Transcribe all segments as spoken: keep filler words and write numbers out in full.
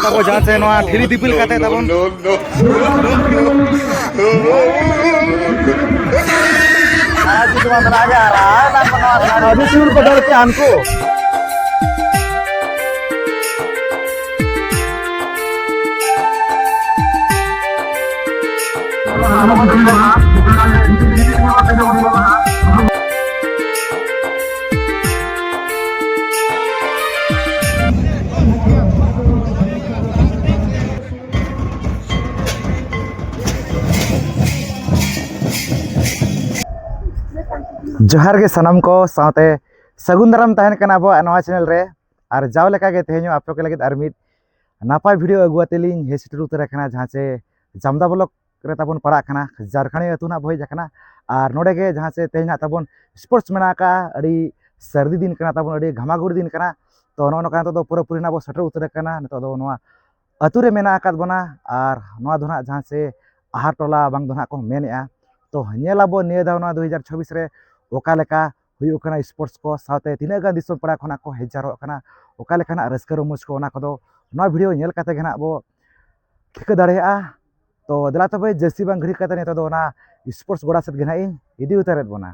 ᱛᱟᱵᱚ ᱡᱟᱦᱟᱸ ᱥᱮ ᱱᱚᱣᱟ ᱴᱷᱤᱞᱤ ᱫᱤᱯᱤᱞ ᱠᱟᱛᱮ ᱛᱟᱵᱚᱱ ᱟᱹᱰᱤ ᱥᱩᱨ ᱵᱚᱫᱚᱞ ᱛᱮ ᱦᱟᱱᱠᱩ᱾ ᱡᱚᱦᱟᱨ ᱜᱮ ᱥᱟᱱᱟᱢ ᱠᱚ, ᱥᱟᱶᱛᱮ ᱥᱟᱹᱜᱩᱱ ᱫᱟᱨᱟᱢ ᱛᱟᱦᱮᱱ ᱠᱟᱱᱟ ᱟᱵᱚᱣᱟᱜ ᱱᱚᱣᱟ ᱪᱮᱱᱮᱞ ᱨᱮ᱾ ᱟᱨ ᱡᱟᱣ ᱞᱮᱠᱟ ᱜᱮ ᱛᱮᱦᱮᱧ ᱦᱚᱸ ᱟᱯᱮ ᱠᱚ ᱞᱟᱹᱜᱤᱫ ᱟᱨ ᱢᱤᱫ ᱱᱟᱯᱟᱭ ᱵᱷᱤᱰᱤᱭᱳ ᱟᱹᱜᱩ ᱟᱛᱮ ᱞᱤᱧ ᱦᱮᱡ ᱥᱮᱴᱮᱨ ᱩᱛᱟᱹᱨ ᱟᱠᱟᱱᱟ, ᱡᱟᱦᱟᱸ ᱪᱮ ᱡᱟᱢᱫᱟ ᱵᱞᱚᱠ ᱨᱮ ᱛᱟᱵᱚᱱ ᱯᱟᱲᱟᱜ ᱠᱟᱱᱟ, ᱡᱷᱟᱲᱠᱷᱚᱸᱰᱤ ᱟᱹᱛᱩ ᱱᱟᱜ ᱵᱚ ᱦᱮᱡ ᱟᱠᱟᱱᱟ᱾ ᱟᱨ ᱱᱚᱰᱮ ᱜᱮ ᱡᱟᱦᱟᱸ ᱪᱮ ᱛᱮᱦᱮᱧ ᱱᱟᱜ ᱛᱟᱵᱚᱱ ᱥᱯᱳᱨᱴᱥ ᱢᱮᱱᱟᱜ ᱟᱠᱟᱫᱼᱟ, ᱟᱹᱰᱤ ᱥᱟᱹᱨᱫᱤ ᱫᱤᱱ ᱠᱟᱱᱟ ᱛᱟᱵᱚᱱ, ᱟᱹᱰᱤ ᱜᱷᱟᱢᱟᱜᱩᱲ ᱫᱤᱱ ᱠᱟᱱᱟ᱾ ᱛᱚ ᱱᱚᱜᱼᱚ ᱱᱚᱝᱠᱟ ᱱᱤᱛᱚᱜ ᱫᱚ ᱯᱩᱨᱟᱹᱯᱩᱨᱤ ᱱᱟᱜ ᱵᱚ ᱥᱮᱴᱮᱨ ᱩᱛᱟᱹᱨ ᱟᱠᱟᱱᱟ᱾ ᱱᱤᱛᱚᱜ ᱫᱚ ᱱᱚᱣᱟ ᱟᱹᱛᱩ ᱨᱮ ᱢᱮᱱᱟᱜ ᱟᱠᱟᱫ ᱵᱚᱱᱟ᱾ ᱟᱨ ᱱᱚᱣᱟ ᱫᱚ ᱱᱟᱜ ᱡᱟᱦᱟᱸ ᱪᱮ ᱟᱦᱟᱨ ᱴᱚᱞᱟ ᱵᱟᱝ ᱫᱚ ᱱᱟᱜ ᱠᱚ ᱢᱮᱱᱮᱜᱼᱟ᱾ ᱛᱚ ᱧᱮᱞ ᱟᱵᱚ ᱱᱤᱭᱟᱹ ᱫᱷᱟᱣ ᱱᱚᱣᱟ ᱫᱩ ᱦᱟᱡᱟᱨ ᱪᱷᱚᱵᱵᱤᱥ ᱨᱮ ᱚᱠᱟ ᱞᱮᱠᱟ ᱦᱩᱭᱩᱜ ᱠᱟᱱᱟ ᱥᱯᱳᱨᱴᱥ ᱠᱚ, ᱥᱟᱶᱛᱮ ᱛᱤᱱᱟᱹᱜ ᱜᱟᱱ ᱫᱤᱥᱚᱢ ᱯᱮᱲᱟ ᱠᱷᱚᱱᱟᱜ ᱠᱚ ᱦᱮᱡ ᱡᱟᱨᱣᱟᱜ ᱠᱟᱱᱟ, ᱚᱠᱟ ᱞᱮᱠᱟᱱᱟᱜ ᱨᱟᱹᱥᱠᱟᱹ ᱨᱚᱢᱚᱡᱽ ᱠᱚ, ᱚᱱᱟ ᱠᱚᱫᱚ ᱱᱚᱣᱟ ᱵᱷᱤᱰᱤᱭᱳ ᱧᱮᱞ ᱠᱟᱛᱮ ᱜᱮ ᱱᱟᱜ ᱵᱚ ᱴᱷᱤᱠᱟᱹ ᱫᱟᱲᱮᱭᱟᱜᱼᱟ᱾ ᱛᱚ ᱫᱮᱞᱟ ᱛᱚᱵᱮ ᱡᱟᱹᱥᱛᱤ ᱵᱟᱝ ᱜᱷᱟᱹᱲᱤ ᱠᱟᱛᱮ ᱱᱤᱛᱚᱜ ᱫᱚ ᱚᱱᱟ ᱥᱯᱳᱨᱴᱥ ᱜᱚᱰᱟ ᱥᱮᱫ ᱜᱮ ᱱᱟᱜ ᱤᱧ ᱤᱫᱤ ᱩᱛᱟᱹᱨᱮᱫ ᱵᱚᱱᱟ᱾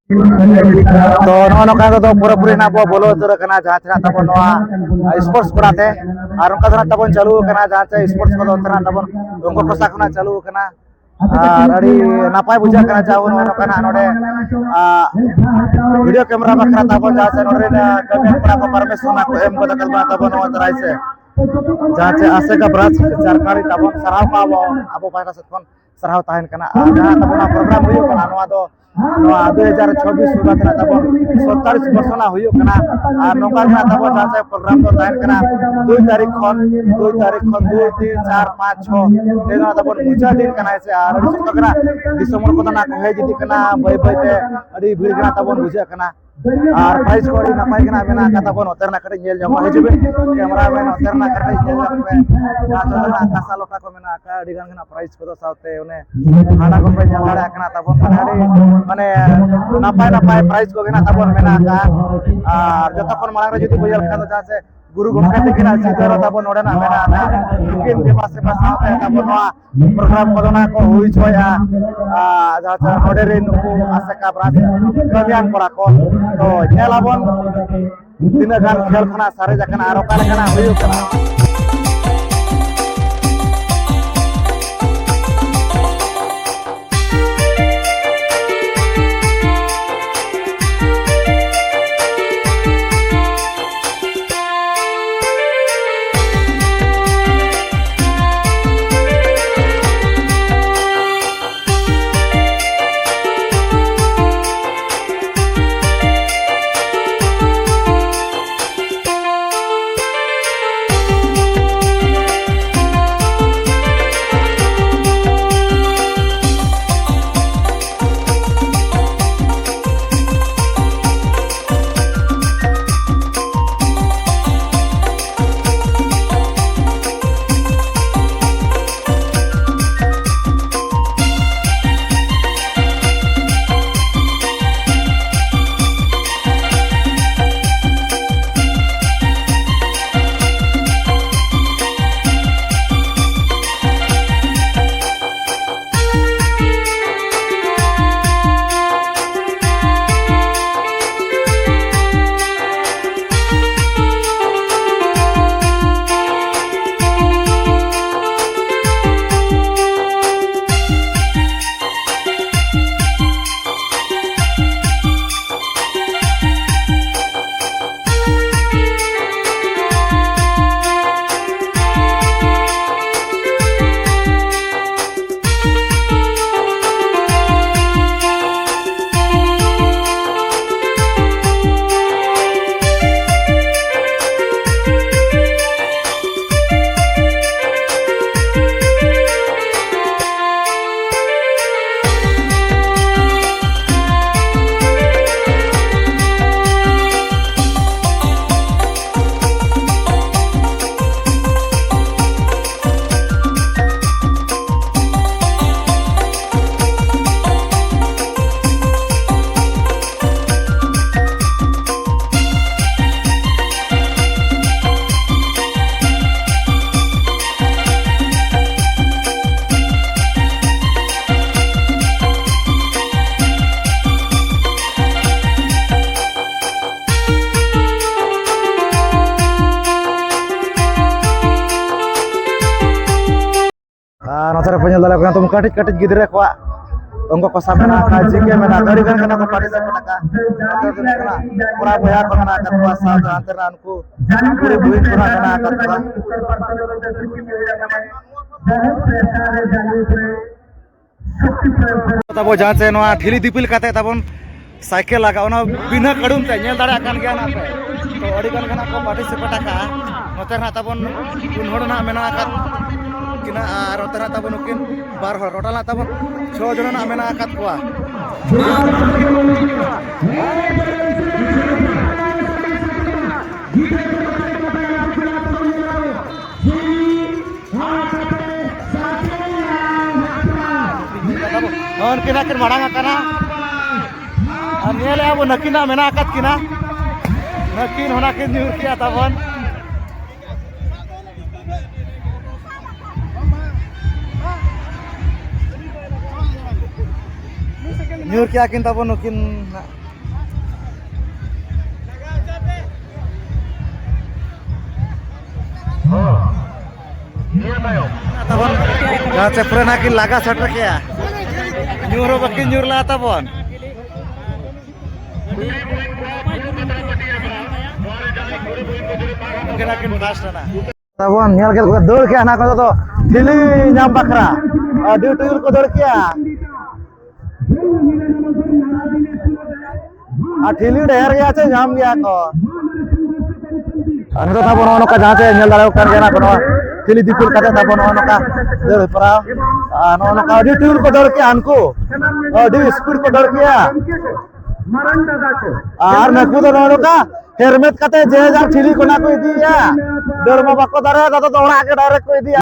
ᱛᱚ ᱱᱚᱜᱼᱚ ᱱᱚᱝᱠᱟ ᱠᱚᱫᱚ ᱯᱩᱨᱟᱹᱯᱩᱨᱤ ᱱᱟᱜ ᱵᱚ ᱵᱚᱞᱚ ᱩᱛᱟᱹᱨ ᱟᱠᱟᱱᱟ ᱡᱟᱦᱟᱸ ᱛᱤᱱᱟᱹᱜ ᱛᱟᱵᱚᱱ ᱱᱚᱣᱟ ᱥᱯᱳᱨᱴᱥ ᱜᱚᱰᱟ ᱛᱮ᱾ ᱟᱨ ᱚᱱᱠᱟ ᱫᱚ ᱱᱟᱜ ᱛᱟᱵᱚᱱ ᱪᱟᱹᱞᱩ ᱟᱠᱟᱱᱟ ᱡᱟᱦᱟᱸ ᱪᱮ ᱥᱯᱳᱨᱴᱥ ᱠᱚᱫᱚ ᱚᱱᱛᱮ ᱱᱟᱜ ᱛᱟᱵᱚᱱ ᱫᱚᱝᱜᱚ ᱠᱚᱥᱟ ᱠᱷᱚᱱᱟᱜ ᱪᱟᱹᱞᱩ ᱟᱠᱟᱱᱟ᱾ ᱟᱨ ᱟᱹᱰᱤ ᱱᱟᱯᱟᱭ ᱵᱩᱡᱷᱟᱹᱜ ᱠᱟᱱᱟ ᱡᱟ ᱱᱚᱜᱼᱚ ᱱᱚᱝᱠᱟ ᱱᱟᱜ ᱱᱚᱰᱮ ᱵᱷᱤᱰᱤᱭᱳ ᱠᱮᱢᱮᱨᱟ ᱵᱟᱠᱷᱨᱟ ᱛᱟᱵᱚᱱ ᱡᱟᱦᱟᱸ ᱪᱮ ᱱᱚᱰᱮ ᱨᱮᱱ ᱠᱟᱹᱢᱤᱭᱟᱱ ᱠᱚᱲᱟ ᱠᱚ ᱯᱟᱨᱢᱤᱥᱚᱱ ᱠᱚ ᱮᱢ ᱜᱚᱫ ᱟᱠᱟᱫ ᱵᱚᱱᱟ ᱛᱟᱵᱚᱱ ᱱᱚᱣᱟ ᱫᱟᱨᱟᱭ ᱥᱮ ᱡᱟᱦᱟᱸ ᱪᱮ ᱟᱥᱮᱠᱟ ᱵᱨᱟᱧᱪ ᱪᱟᱨᱠᱟᱲᱤ ᱛᱟᱵᱚᱱ ᱥᱟᱨᱦᱟᱣ ᱠᱚᱣᱟ ᱵᱚᱱ ᱟᱵᱚ ᱯᱟᱦᱴᱟ ᱥᱮᱫ ᱠᱷᱚᱱ᱾ ᱥᱟᱨᱦᱟᱣ ᱛᱟᱦᱮᱱ ᱠᱟᱱᱟ᱾ ᱟᱨ ᱡᱟᱦᱟᱸ ᱛᱟᱵᱚᱱ ᱱᱚᱣᱟ ᱯᱨᱳᱜᱨᱟᱢ ᱦᱩᱭᱩᱜ ᱠᱟᱱᱟ, ᱱᱚᱣᱟ ᱫᱚ ᱱᱚᱣᱟ ᱫᱩ ᱦᱟᱡᱟᱨ ᱪᱷᱚᱵᱵᱤᱥ ᱥᱩᱫᱷᱟ ᱛᱮ ᱛᱟᱵᱚᱱ ᱥᱚᱛᱛᱟᱨᱤᱥ ᱵᱚᱨᱥᱚᱱᱟ ᱦᱩᱭᱩᱜ ᱠᱟᱱᱟ᱾ ᱟᱨ ᱱᱚᱝᱠᱟ ᱜᱮ ᱦᱟᱸᱜ ᱛᱟᱵᱚᱱ ᱡᱟᱦᱟᱸ ᱪᱮ ᱯᱨᱳᱜᱨᱟᱢ ᱫᱚ ᱛᱟᱦᱮᱱ ᱠᱟᱱᱟ ᱫᱩᱭ ᱛᱟᱹᱨᱤᱠᱷ ᱠᱷᱚᱱ, ᱫᱩᱭ ᱛᱟᱹᱨᱤᱠᱷ ᱠᱷᱚᱱ ᱫᱩᱭ, ᱛᱤᱱ, ᱪᱟᱨ, ᱯᱟᱸᱪ, ᱪᱷᱚ, ᱛᱮᱦᱮᱧ ᱫᱚ ᱛᱟᱵᱚᱱ ᱢᱩᱪᱟᱹᱫ ᱫᱤᱱ ᱠᱟᱱᱟ, ᱥᱮ ᱟᱨ ᱟᱹᱰᱤ ᱥᱚᱠᱛᱚ ᱠᱟᱱᱟ᱾ ᱫᱤᱥᱚᱢ ᱦᱚᱲ ᱠᱚᱫᱚ ᱱᱟᱜ ᱠᱚ ᱦᱮᱡ ᱤᱫᱤᱜ ᱠᱟᱱᱟ, ᱵᱟᱹᱭ ᱵᱟᱹᱭ ᱛᱮ ᱟᱹᱰᱤ ᱵᱷᱤᱲ ᱜᱮ ᱱᱟᱜ ᱛᱟᱵᱚᱱ ᱵᱩᱡᱷᱟᱹᱜ ᱠᱟᱱᱟ᱾ ᱟᱨ ᱯᱨᱟᱭᱤᱡᱽ ᱠᱚ ᱟᱹᱰᱤ ᱱᱟᱯᱟᱭ ᱜᱮ ᱱᱟᱜ ᱢᱮᱱᱟᱜ ᱟᱠᱟᱫ ᱛᱟᱵᱚᱱ, ᱱᱚᱛᱮ ᱨᱮᱱᱟᱜ ᱠᱟᱹᱴᱤᱡ ᱧᱮᱞ ᱧᱚᱜ ᱢᱟ ᱦᱤᱡᱩᱜ ᱵᱤᱱ, ᱠᱮᱢᱨᱟ ᱢᱮᱱ ᱱᱚᱛᱮ ᱨᱮᱱᱟᱜ ᱠᱟᱹᱴᱤᱡ ᱧᱮᱞ ᱧᱚᱜ ᱯᱮ᱾ ᱡᱟᱦᱟᱸ ᱫᱚ ᱱᱟᱜ ᱠᱟᱸᱥᱟ ᱞᱚᱴᱟ ᱠᱚ ᱢᱮᱱᱟᱜ ᱟᱠᱟᱫ, ᱟᱹᱰᱤ ᱜᱟᱱ ᱜᱮ ᱱᱟᱜ ᱯᱨᱟᱭᱤᱡᱽ ᱠᱚᱫᱚ ᱥᱟᱶᱛᱮ ᱚᱱᱮ ᱦᱟᱱᱟ ᱠᱚᱯᱮ ᱧᱮᱞ ᱫᱟᱲᱮᱭᱟᱜ ᱠᱟᱱᱟ ᱛᱟᱵᱚᱱ, ᱢᱟᱱᱮ ᱟᱹᱰᱤ, ᱢᱟᱱᱮ ᱱᱟᱯᱟᱭ ᱱᱟᱯᱟᱭ ᱯᱨᱟᱭᱤᱡᱽ ᱠᱚᱜᱮ ᱱᱟᱜ ᱛᱟᱵᱚᱱ ᱢᱮᱱᱟᱜ ᱟᱠᱟᱫ᱾ ᱟᱨ ᱡᱚᱛᱚ ᱠᱷᱚᱱ ᱢᱟᱲᱟᱝ ᱨᱮ ᱡᱩᱫᱤ ᱵᱚᱱ ᱧᱮᱞ ᱠᱷᱟᱱ ᱫᱚ ᱡᱟᱦᱟᱸ ᱪᱮ ᱜᱩᱨᱩ ᱜᱚᱢᱠᱮ ᱛᱟᱹᱠᱤᱱᱟᱜ ᱪᱤᱛᱟᱹᱨ ᱦᱚᱸ ᱛᱟᱵᱚᱱ ᱱᱚᱰᱮᱱᱟᱜ ᱢᱮᱱᱟᱜ ᱟᱠᱟᱫ᱾ ᱩᱱᱠᱤᱱ ᱫᱮᱵᱟ ᱥᱮᱵᱟ ᱥᱟᱶᱛᱮ ᱛᱟᱵᱚᱱ ᱱᱚᱣᱟ ᱯᱨᱳᱜᱨᱟᱢ ᱠᱚᱫᱚ ᱱᱟᱜ ᱠᱚ ᱦᱩᱭ ᱦᱚᱪᱚᱭᱮᱫᱼᱟ᱾ ᱟᱨ ᱡᱟᱦᱟᱸ ᱪᱮ ᱱᱚᱰᱮ ᱨᱮᱱ ᱱᱩᱠᱩ ᱟᱥᱮᱠᱟ ᱵᱨᱟᱧᱪ ᱠᱟᱹᱢᱤᱭᱟᱱ ᱠᱚᱲᱟ ᱠᱚ, ᱛᱚ ᱧᱮᱞ ᱟᱵᱚᱱ ᱛᱤᱱᱟᱹᱜ ᱜᱟᱱ ᱠᱷᱮᱞ ᱠᱷᱚᱱᱟᱜ ᱥᱟᱨᱮᱡ ᱟᱠᱟᱱᱟ ᱟᱨ ᱚᱠᱟ ᱞᱮᱠᱟᱱᱟᱜ ᱦᱩᱭᱩᱜ ᱠᱟᱱᱟ᱾ ᱟᱨ ᱱᱚᱛᱮ ᱨᱮᱯᱮ ᱧᱮᱞ ᱫᱟᱲᱮᱭᱟᱜ ᱠᱟᱱᱟ, ᱛᱟᱵᱚᱱ ᱠᱟᱹᱴᱤᱡ ᱠᱟᱹᱴᱤᱡ ᱜᱤᱫᱽᱨᱟᱹ ᱠᱚᱣᱟᱜ ᱚᱝᱠᱚ ᱠᱚᱥᱟ ᱢᱮᱱᱟᱜ ᱟᱠᱟᱫ, ᱡᱤᱠᱮ ᱢᱮᱱᱟᱜ ᱟᱠᱟᱫ, ᱟᱹᱰᱤ ᱜᱟᱱ ᱠᱟᱱᱟ ᱠᱚ participant ᱟᱠᱟᱫ᱾ ᱱᱚᱛᱮ ᱫᱚ ᱦᱩᱭᱩᱜ ᱠᱟᱱᱟ ᱠᱚᱲᱟ ᱵᱚᱭᱦᱟ ᱠᱚ ᱢᱮᱱᱟᱜ ᱟᱠᱟᱫ ᱠᱚᱣᱟ, ᱥᱟᱶᱛᱮ ᱦᱟᱱᱛᱮ ᱨᱮ ᱩᱱᱠᱩ ᱠᱩᱲᱤ ᱵᱩᱦᱤᱱ ᱠᱚ ᱱᱟᱜ ᱢᱮᱱᱟᱜ ᱟᱠᱟᱫ ᱠᱚᱣᱟ᱾ ᱛᱟᱵᱚ ᱡᱟᱦᱟᱸ ᱪᱮ ᱱᱚᱣᱟ ᱴᱷᱤᱞᱤ ᱫᱤᱯᱤᱞ ᱠᱟᱛᱮ ᱛᱟᱵᱚᱱ ᱥᱟᱭᱠᱮᱞ ᱞᱟᱜᱟ, ᱚᱱᱟ ᱵᱤᱱᱟᱹ ᱠᱟᱹᱰᱩᱢ ᱛᱮ, ᱧᱮᱞ ᱫᱟᱲᱮᱭᱟᱜ ᱠᱟᱱ ᱜᱮᱭᱟ ᱱᱟᱜ ᱯᱮ᱾ ᱛᱚ, ᱟᱹᱰᱤ ᱜᱟᱱ ᱜᱮ ᱱᱟᱜ ᱠᱚ participate ᱟᱠᱟᱜᱼᱟ᱾ ᱱᱚᱛᱮ ᱨᱮ ᱱᱟᱜ ᱛᱟᱵᱚᱱ ᱯᱩᱱ ᱦᱚᱲ ᱱᱟᱜ ᱢᱮᱱᱟᱜ ᱟᱠᱟᱫ ᱠᱤᱱᱟ, ᱟᱨ ᱱᱚᱛᱮ ᱨᱮ ᱱᱟᱜ ᱛᱟᱵᱚᱱ ᱱᱩᱠᱤᱱ ᱵᱟᱨ ᱦᱚᱲ, total ᱱᱟᱜ ᱛᱟᱵᱚᱱ ᱪᱷᱚ ᱡᱚᱱ ᱱᱟᱜ ᱢᱮᱱᱟᱜ ᱟᱠᱟᱫ ᱠᱚᱣᱟ᱾ ᱱᱚᱜᱼᱚ ᱱᱩᱠᱤᱱ ᱱᱟᱜ ᱠᱤᱱ ᱢᱟᱲᱟᱝ ᱟᱠᱟᱱᱟ᱾ ᱟᱨ ᱧᱮᱞᱮᱜᱼᱟ ᱵᱚᱱ, ᱱᱟᱹᱠᱤᱱᱟᱜ ᱢᱮᱱᱟᱜ ᱟᱠᱟᱫ ᱠᱤᱱᱟ᱾ ᱱᱟᱹᱠᱤᱱ ᱦᱚᱸ ᱱᱟᱹᱠᱤᱱ ᱧᱩᱨ ᱠᱮᱜᱼᱟ ᱛᱟᱵᱚᱱ᱾ ᱧᱩᱨ ᱠᱮᱜᱼᱟ ᱠᱤᱱ ᱛᱟᱵᱚᱱ ᱱᱩᱠᱤᱱ ᱱᱟᱜ᱾ ᱛᱟᱵᱚᱱ ᱡᱟᱦᱟᱸ ᱪᱮ ᱯᱩᱨᱟᱹ ᱱᱟᱜ ᱠᱤᱱ ᱞᱟᱜᱟ ᱥᱮᱴᱮᱨ ᱠᱮᱜᱼᱟ᱾ ᱧᱩᱨ ᱦᱚᱸ ᱵᱟᱹᱠᱤᱱ ᱧᱩᱨ ᱞᱟᱜᱼᱟ ᱛᱟᱵᱚᱱ᱾ ᱩᱱᱠᱤᱱ ᱱᱟᱜ ᱠᱤᱱ first ᱮᱱᱟ᱾ ᱛᱟᱵᱚᱱ ᱧᱮᱞ ᱠᱮᱫ ᱠᱚᱣᱟ, ᱫᱟᱹᱲ ᱠᱮᱜᱼᱟ ᱱᱟᱜ ᱠᱚ ᱫᱚ ᱴᱷᱤᱞᱤ ᱧᱟᱢ ᱵᱟᱠᱷᱨᱟ᱾ ᱟᱹᱰᱤ ᱩᱛᱟᱹᱨ ᱠᱚ ᱫᱟᱹᱲ ᱠᱮᱜᱼᱟ᱾ ᱟᱨ ᱴᱷᱤᱞᱤ ᱰᱷᱮᱨ ᱜᱮᱭᱟ ᱥᱮ, ᱧᱟᱢ ᱜᱮᱭᱟ ᱠᱚ᱾ ᱟᱨ ᱱᱤᱛᱚᱜ ᱛᱟᱵᱚᱱ ᱱᱚᱜᱼᱚ ᱱᱚᱝᱠᱟ ᱡᱟᱦᱟᱸ ᱪᱮ ᱧᱮᱞ ᱫᱟᱲᱮᱭᱟᱜ ᱠᱟᱱ ᱜᱮᱭᱟ ᱱᱟᱜ, ᱱᱚᱣᱟ ᱴᱷᱤᱞᱤ ᱫᱤᱯᱤᱞ ᱠᱟᱛᱮ ᱛᱟᱵᱚᱱ ᱱᱚᱜᱼᱚ ᱱᱚᱝᱠᱟ ᱫᱟᱹᱲ ᱦᱮᱯᱨᱟᱣ᱾ ᱟᱨ ᱱᱚᱜᱼᱚ ᱱᱚᱝᱠᱟ ᱟᱹᱰᱤ ᱩᱛᱟᱹᱨ ᱠᱚ ᱫᱟᱹᱲ ᱠᱮᱜᱼᱟ ᱩᱱᱠᱩ, ᱟᱹᱰᱤ speed ᱠᱚ ᱫᱟᱹᱲ ᱠᱮᱜᱼᱟ᱾ ᱟᱨ ᱱᱩᱠᱩ ᱫᱚ ᱱᱚᱜᱼᱚ ᱱᱚᱝᱠᱟ ᱦᱮᱨᱢᱮᱫ ᱠᱟᱛᱮ ᱡᱮ ᱡᱟᱨ ᱴᱷᱤᱞᱤ ᱠᱚ ᱱᱟᱜ ᱠᱚ ᱤᱫᱤᱭᱮᱜᱼᱟ᱾ ᱫᱟᱹᱲ ᱢᱟ ᱵᱟᱠᱚ ᱫᱟᱲᱮᱭᱟᱜᱼᱟ, ᱫᱟᱫᱟ ᱫᱚ ᱚᱲᱟᱜ ᱜᱮ direct ᱠᱚ ᱤᱫᱤᱭᱟ᱾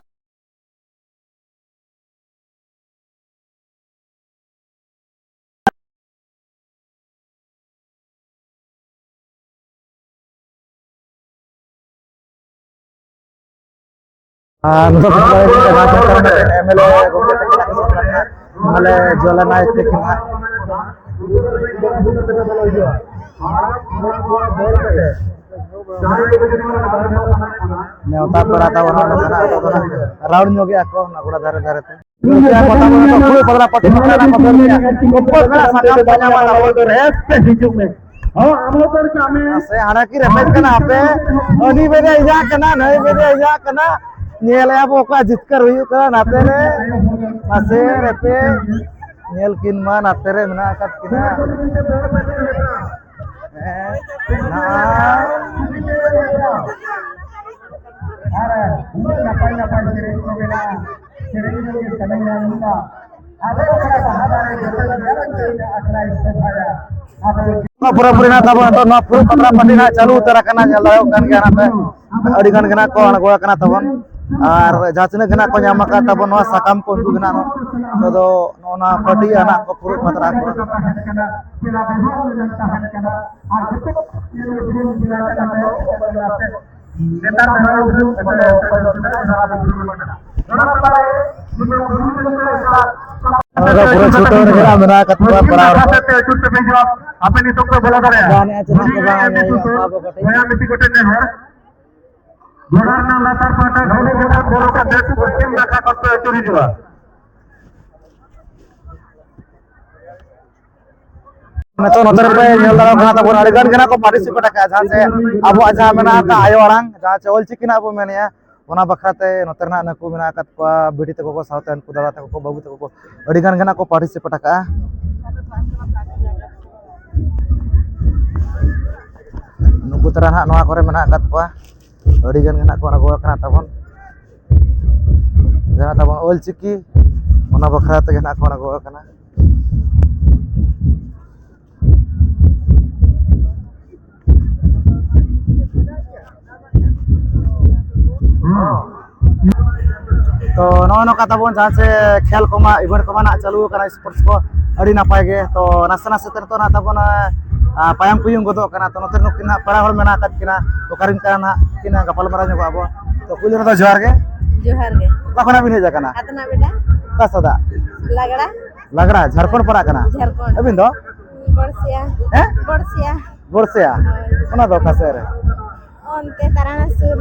ᱟᱨ ᱱᱤᱛᱚᱜ ᱫᱚ ᱡᱟᱦᱟᱸ ᱪᱮᱛᱟᱱ ᱨᱮ MLA ᱜᱚᱢᱠᱮ ᱛᱟᱹᱠᱤᱱ ᱦᱟᱸᱜ ᱠᱚ ᱥᱮᱴᱮᱨ ᱟᱠᱟᱱᱟ, MLA ᱡᱚᱞᱟ ᱱᱟᱭᱮᱠ ᱛᱟᱹᱠᱤᱱ ᱦᱟᱸᱜ᱾ ᱱᱮᱣᱛᱟ ᱯᱮᱲᱟ ᱛᱟᱵᱚᱱ ᱦᱚᱸ ᱱᱚᱝᱠᱟ ᱱᱟᱜ ᱟᱵᱚ ᱫᱚ ᱱᱟᱜ ᱨᱟᱣᱩᱱᱰ ᱧᱚᱜᱮᱜᱼᱟ ᱠᱚ ᱚᱱᱟ ᱜᱚᱰᱟ ᱫᱷᱟᱨᱮ ᱫᱷᱟᱨᱮ ᱛᱮ᱾ ᱯᱩᱨᱟᱹ ᱯᱟᱛᱲᱟ ᱯᱟᱹᱴᱤ ᱯᱟᱛᱲᱟ ᱠᱚ ᱫᱟᱹᱲ ᱜᱮᱭᱟ᱾ ᱚᱠᱚᱭ ᱢᱮᱱᱟᱜ ᱥᱟᱠᱟᱢ ᱠᱚ ᱧᱟᱢᱟ ᱛᱟᱵᱚᱱ ᱫᱚ ᱨᱮᱥ ᱛᱮ ᱦᱤᱡᱩᱜ ᱢᱮ᱾ ᱦᱚᱸ, ᱟᱢ ᱦᱚᱸ ᱫᱟᱹᱲ ᱠᱟᱜ ᱢᱮ᱾ ᱢᱟᱥᱮ ᱦᱟᱸᱰᱮ ᱠᱤ ᱨᱮᱯᱮᱡ ᱠᱟᱱᱟ ᱟᱯᱮ? ᱦᱟᱹᱱᱤ ᱵᱮᱫᱮ ᱤᱧᱟᱹᱜ ᱠᱟᱱᱟ, ᱱᱟᱹᱭ ᱵᱮᱫᱮ ᱤᱧᱟᱹᱜ ᱠᱟᱱᱟ᱾ ᱧᱮᱞᱮᱜᱼᱟ ᱵᱚ ᱚᱠᱟ ᱡᱤᱛᱠᱟᱹᱨ ᱦᱩᱭᱩᱜ ᱠᱟᱱᱟ ᱱᱟᱛᱮ ᱨᱮ᱾ ᱢᱟᱥᱮ ᱨᱮᱯᱮᱡ ᱧᱮᱞ ᱠᱤᱱ ᱢᱟ ᱱᱟᱛᱮ ᱨᱮ ᱢᱮᱱᱟᱜ ᱟᱠᱟᱫ ᱠᱤᱱᱟ᱾ ᱦᱮᱸ, ᱱᱟ-, ᱟᱨ ᱩᱱᱟᱹᱜ ᱱᱟᱯᱟᱭ ᱱᱟᱯᱟᱭ ᱥᱮᱨᱮᱧ ᱠᱚ ᱢᱮᱱᱟᱜᱼᱟ᱾ ᱥᱮᱨᱮᱧ ᱨᱮᱜᱮ ᱥᱮᱨᱮᱧ ᱧᱟᱢ ᱮᱫᱟ᱾ ᱟᱵᱚ ᱚᱱᱟ ᱵᱟᱦᱟ ᱫᱟᱨᱮ ᱡᱚᱛᱚ ᱧᱮᱞ ᱦᱚᱪᱚᱭᱮᱫᱟ ᱟᱠᱷᱲᱟᱭ ᱥᱚᱵᱷᱟᱭᱟ᱾ ᱟᱵᱚ ᱱᱚᱣᱟ ᱯᱩᱨᱟᱹᱯᱩᱨᱤ ᱱᱟᱜ ᱛᱟᱵᱚᱱ ᱱᱤᱛᱚᱜ ᱱᱚᱣᱟ ᱯᱩᱨᱟᱹ ᱯᱟᱛᱲᱟ ᱯᱟᱹᱴᱤ ᱱᱟᱜ ᱪᱟᱹᱞᱩ ᱩᱛᱟᱹᱨ ᱟᱠᱟᱱᱟ, ᱧᱮᱞ ᱫᱟᱲᱮᱭᱟᱜ ᱠᱟᱱ ᱜᱮᱭᱟ ᱱᱟᱯᱮ᱾ ᱟᱹᱰᱤ ᱜᱟᱱ ᱜᱮ ᱱᱟᱜ ᱠᱚ ᱟᱬᱜᱚ ᱟᱠᱟᱱᱟ ᱛᱟᱵᱚᱱ, ᱟᱨ ᱡᱟᱦᱟᱸ ᱛᱤᱱᱟᱹᱜ ᱜᱮ ᱱᱟᱜ ᱠᱚ ᱧᱟᱢ ᱟᱠᱟᱫ ᱛᱟᱵᱚᱱ ᱱᱚᱣᱟ ᱥᱟᱠᱟᱢ ᱠᱚ, ᱩᱱᱠᱩ ᱜᱮ ᱱᱟᱜ ᱱᱚᱣᱟ ᱫᱚ ᱱᱚᱜᱼᱚ ᱱᱚᱣᱟ ᱯᱟᱹᱴᱤ ᱟᱱᱟᱜ ᱠᱚ ᱯᱩᱨᱟᱹ ᱯᱟᱛᱲᱟ ᱠᱚ᱾ ᱱᱮᱛᱟᱨ ᱫᱷᱟᱨᱟ ᱩᱰᱷᱟᱹᱣ ᱠᱟᱛᱮ ᱚᱠᱚᱭ ᱫᱚ ᱛᱤᱱᱟᱹᱜ ᱡᱟᱦᱟᱸ ᱵᱚᱱ ᱫᱩᱲᱩᱵ ᱟᱠᱟᱱᱟ᱾ ᱚᱱᱟ ᱛᱟᱞᱟᱨᱮ ᱱᱤᱛᱚᱜ ᱜᱩᱨᱩ ᱜᱚᱢᱠᱮ ᱥᱟᱶ ᱱᱚᱰᱮ ᱯᱩᱨᱟᱹ ᱪᱷᱩᱴᱟᱹᱣ ᱨᱮᱜᱮ ᱱᱟᱜ ᱢᱮᱱᱟᱜ ᱟᱠᱟᱫ ᱠᱚᱣᱟ ᱯᱮᱲᱟ ᱦᱚᱲ ᱠᱚ᱾ ᱟᱪᱩᱨ ᱛᱮᱯᱮ ᱦᱤᱡᱩᱜᱼᱟ᱾ ᱟᱯᱮ ᱱᱤᱛᱚᱜ ᱯᱮ ᱵᱚᱞᱚ ᱫᱟᱲᱮᱭᱟᱜᱼᱟ᱾ ᱡᱟᱦᱟᱸ ᱱᱤᱭᱟᱹ ᱪᱮᱫ ᱦᱚᱸ ᱵᱟᱝ ᱟᱸᱡᱚᱢᱚᱜ ᱠᱟᱱᱟ, ᱵᱚᱭᱦᱟ ᱢᱤᱫᱴᱤᱡ ᱜᱚᱴᱮᱡ ᱱᱮᱦᱚᱨ᱾ ᱜᱚᱰᱟ ᱨᱮᱱᱟᱜ ᱞᱟᱛᱟᱨ ᱯᱟᱦᱴᱟ ᱰᱷᱚᱸᱰᱚᱨ ᱜᱚᱰᱟ ᱵᱚᱞᱚ ᱠᱟᱛᱮ ᱯᱚᱥᱪᱤᱢ ᱱᱟᱠᱷᱟ ᱠᱷᱚᱱ ᱯᱮ ᱟᱹᱪᱩᱨ ᱦᱤᱡᱩᱜᱼᱟ᱾ ᱱᱤᱛᱚᱜ ᱱᱚᱛᱮ ᱨᱮᱯᱮ ᱧᱮᱞ ᱫᱟᱲᱮᱭᱟᱜ ᱠᱟᱱᱟ ᱛᱟᱵᱚᱱ ᱟᱹᱰᱤ ᱜᱟᱱ ᱜᱮ ᱱᱟᱜ ᱠᱚ participate ᱟᱠᱟᱫᱼᱟ, ᱡᱟᱦᱟᱸ ᱥᱮ ᱟᱵᱚᱣᱟᱜ ᱡᱟᱦᱟᱸ ᱢᱮᱱᱟᱜ ᱟᱠᱟᱫ ᱟᱭᱳ ᱟᱲᱟᱝ, ᱡᱟᱦᱟᱸ ᱪᱮ ᱚᱞᱪᱤᱠᱤ ᱱᱟᱜ ᱵᱚ ᱢᱮᱱᱮᱜᱼᱟ, ᱚᱱᱟ ᱵᱟᱠᱷᱨᱟ ᱛᱮ ᱱᱚᱛᱮ ᱨᱮᱱᱟᱜ ᱱᱩᱠᱩ ᱢᱮᱱᱟᱜ ᱟᱠᱟᱫ ᱠᱚᱣᱟ, ᱵᱤᱴᱤ ᱛᱟᱠᱚ ᱠᱚ, ᱥᱟᱶᱛᱮ ᱩᱱᱠᱩ ᱫᱟᱫᱟ ᱛᱟᱠᱚ ᱠᱚ, ᱵᱟᱹᱵᱩ ᱛᱟᱠᱚ ᱠᱚ ᱟᱹᱰᱤ ᱜᱟᱱ ᱜᱮ ᱱᱟᱜ ᱠᱚ participate ᱟᱠᱟᱫᱼᱟ᱾ ᱱᱩᱠᱩ ᱛᱟᱨᱟ ᱱᱟᱜ ᱱᱚᱣᱟ ᱠᱚᱨᱮ ᱢᱮᱱᱟᱜ ᱟᱠᱟᱫ ᱠᱚᱣᱟ, ᱟᱹᱰᱤ ᱜᱟᱱ ᱜᱮ ᱱᱟᱜ ᱠᱚ ᱟᱬᱜᱚ ᱟᱠᱟᱱᱟ ᱛᱟᱵᱚᱱ᱾ ᱡᱟᱦᱟᱸ ᱛᱟᱵᱚᱱ ᱚᱞᱪᱤᱠᱤ, ᱚᱱᱟ ᱵᱟᱠᱷᱨᱟ ᱛᱮᱜᱮ ᱱᱟᱜ ᱠᱚ ᱟᱬᱜᱚ ᱟᱠᱟᱱᱟ᱾ ᱛᱚ ᱱᱚᱜᱼᱚ ᱱᱚᱝᱠᱟ ᱛᱟᱵᱚᱱ ᱡᱟᱦᱟᱸ ᱥᱮ ᱠᱷᱮᱞ ᱠᱚᱢᱟ, event ᱠᱚᱢᱟ ᱱᱟᱜ ᱪᱟᱹᱞᱩ ᱟᱠᱟᱱᱟ, sports ᱠᱚ ᱟᱹᱰᱤ ᱱᱟᱯᱟᱭ ᱜᱮ᱾ ᱛᱚ ᱱᱟᱥᱮ ᱱᱟᱥᱮ ᱛᱮ ᱱᱤᱛᱚᱜ ᱱᱟᱜ ᱛᱟᱵᱚᱱ, ᱟᱸ, ᱯᱟᱭᱟᱢ ᱠᱩᱭᱩᱝ ᱜᱚᱫᱚᱜ ᱠᱟᱱᱟ᱾ ᱛᱚ ᱱᱚᱛᱮ ᱱᱩᱠᱤᱱ ᱱᱟᱜ ᱯᱮᱲᱟ ᱦᱚᱲ ᱢᱮᱱᱟᱜ ᱟᱠᱟᱫ ᱠᱤᱱᱟ, ᱚᱠᱟᱨᱮᱱ ᱠᱟᱱᱟ ᱱᱟᱜ ᱠᱤᱱ, ᱜᱟᱯᱟᱞ ᱢᱟᱨᱟᱣ ᱧᱚᱜᱚᱜ ᱟᱵᱚ᱾ ᱛᱚ ᱯᱩᱭᱞᱩ ᱨᱮᱫᱚ ᱡᱚᱦᱟᱨ ᱜᱮ᱾ ᱡᱚᱦᱟᱨ ᱜᱮ᱾ ᱚᱠᱟ ᱠᱷᱚᱱᱟᱜ ᱵᱤᱱ ᱦᱮᱡ ᱟᱠᱟᱱᱟ? ᱟᱛᱱᱟ ᱵᱮᱰᱟ᱾ ᱚᱠᱟ ᱥᱟᱫᱟ? ᱞᱟᱜᱲᱟ᱾ ᱞᱟᱜᱲᱟ, ᱡᱷᱟᱲᱠᱷᱚᱸᱰ ᱯᱟᱲᱟᱜ ᱠᱟᱱᱟ? ᱡᱷᱟᱲᱠᱷᱚᱸᱰ᱾ ᱟᱹᱵᱤᱱ ᱫᱚ? ᱵᱚᱲᱥᱤᱭᱟ᱾ ᱦᱮᱸ? ᱵᱚᱲᱥᱤᱭᱟ᱾ ᱵᱚᱲᱥᱤᱭᱟ? ᱦᱳᱭ᱾ ᱚᱱᱟ ᱫᱚ ᱚᱠᱟ ᱥᱮᱫ ᱨᱮ? ᱚᱱᱛᱮ ᱛᱟᱨᱟᱱᱟ ᱥᱩᱨ᱾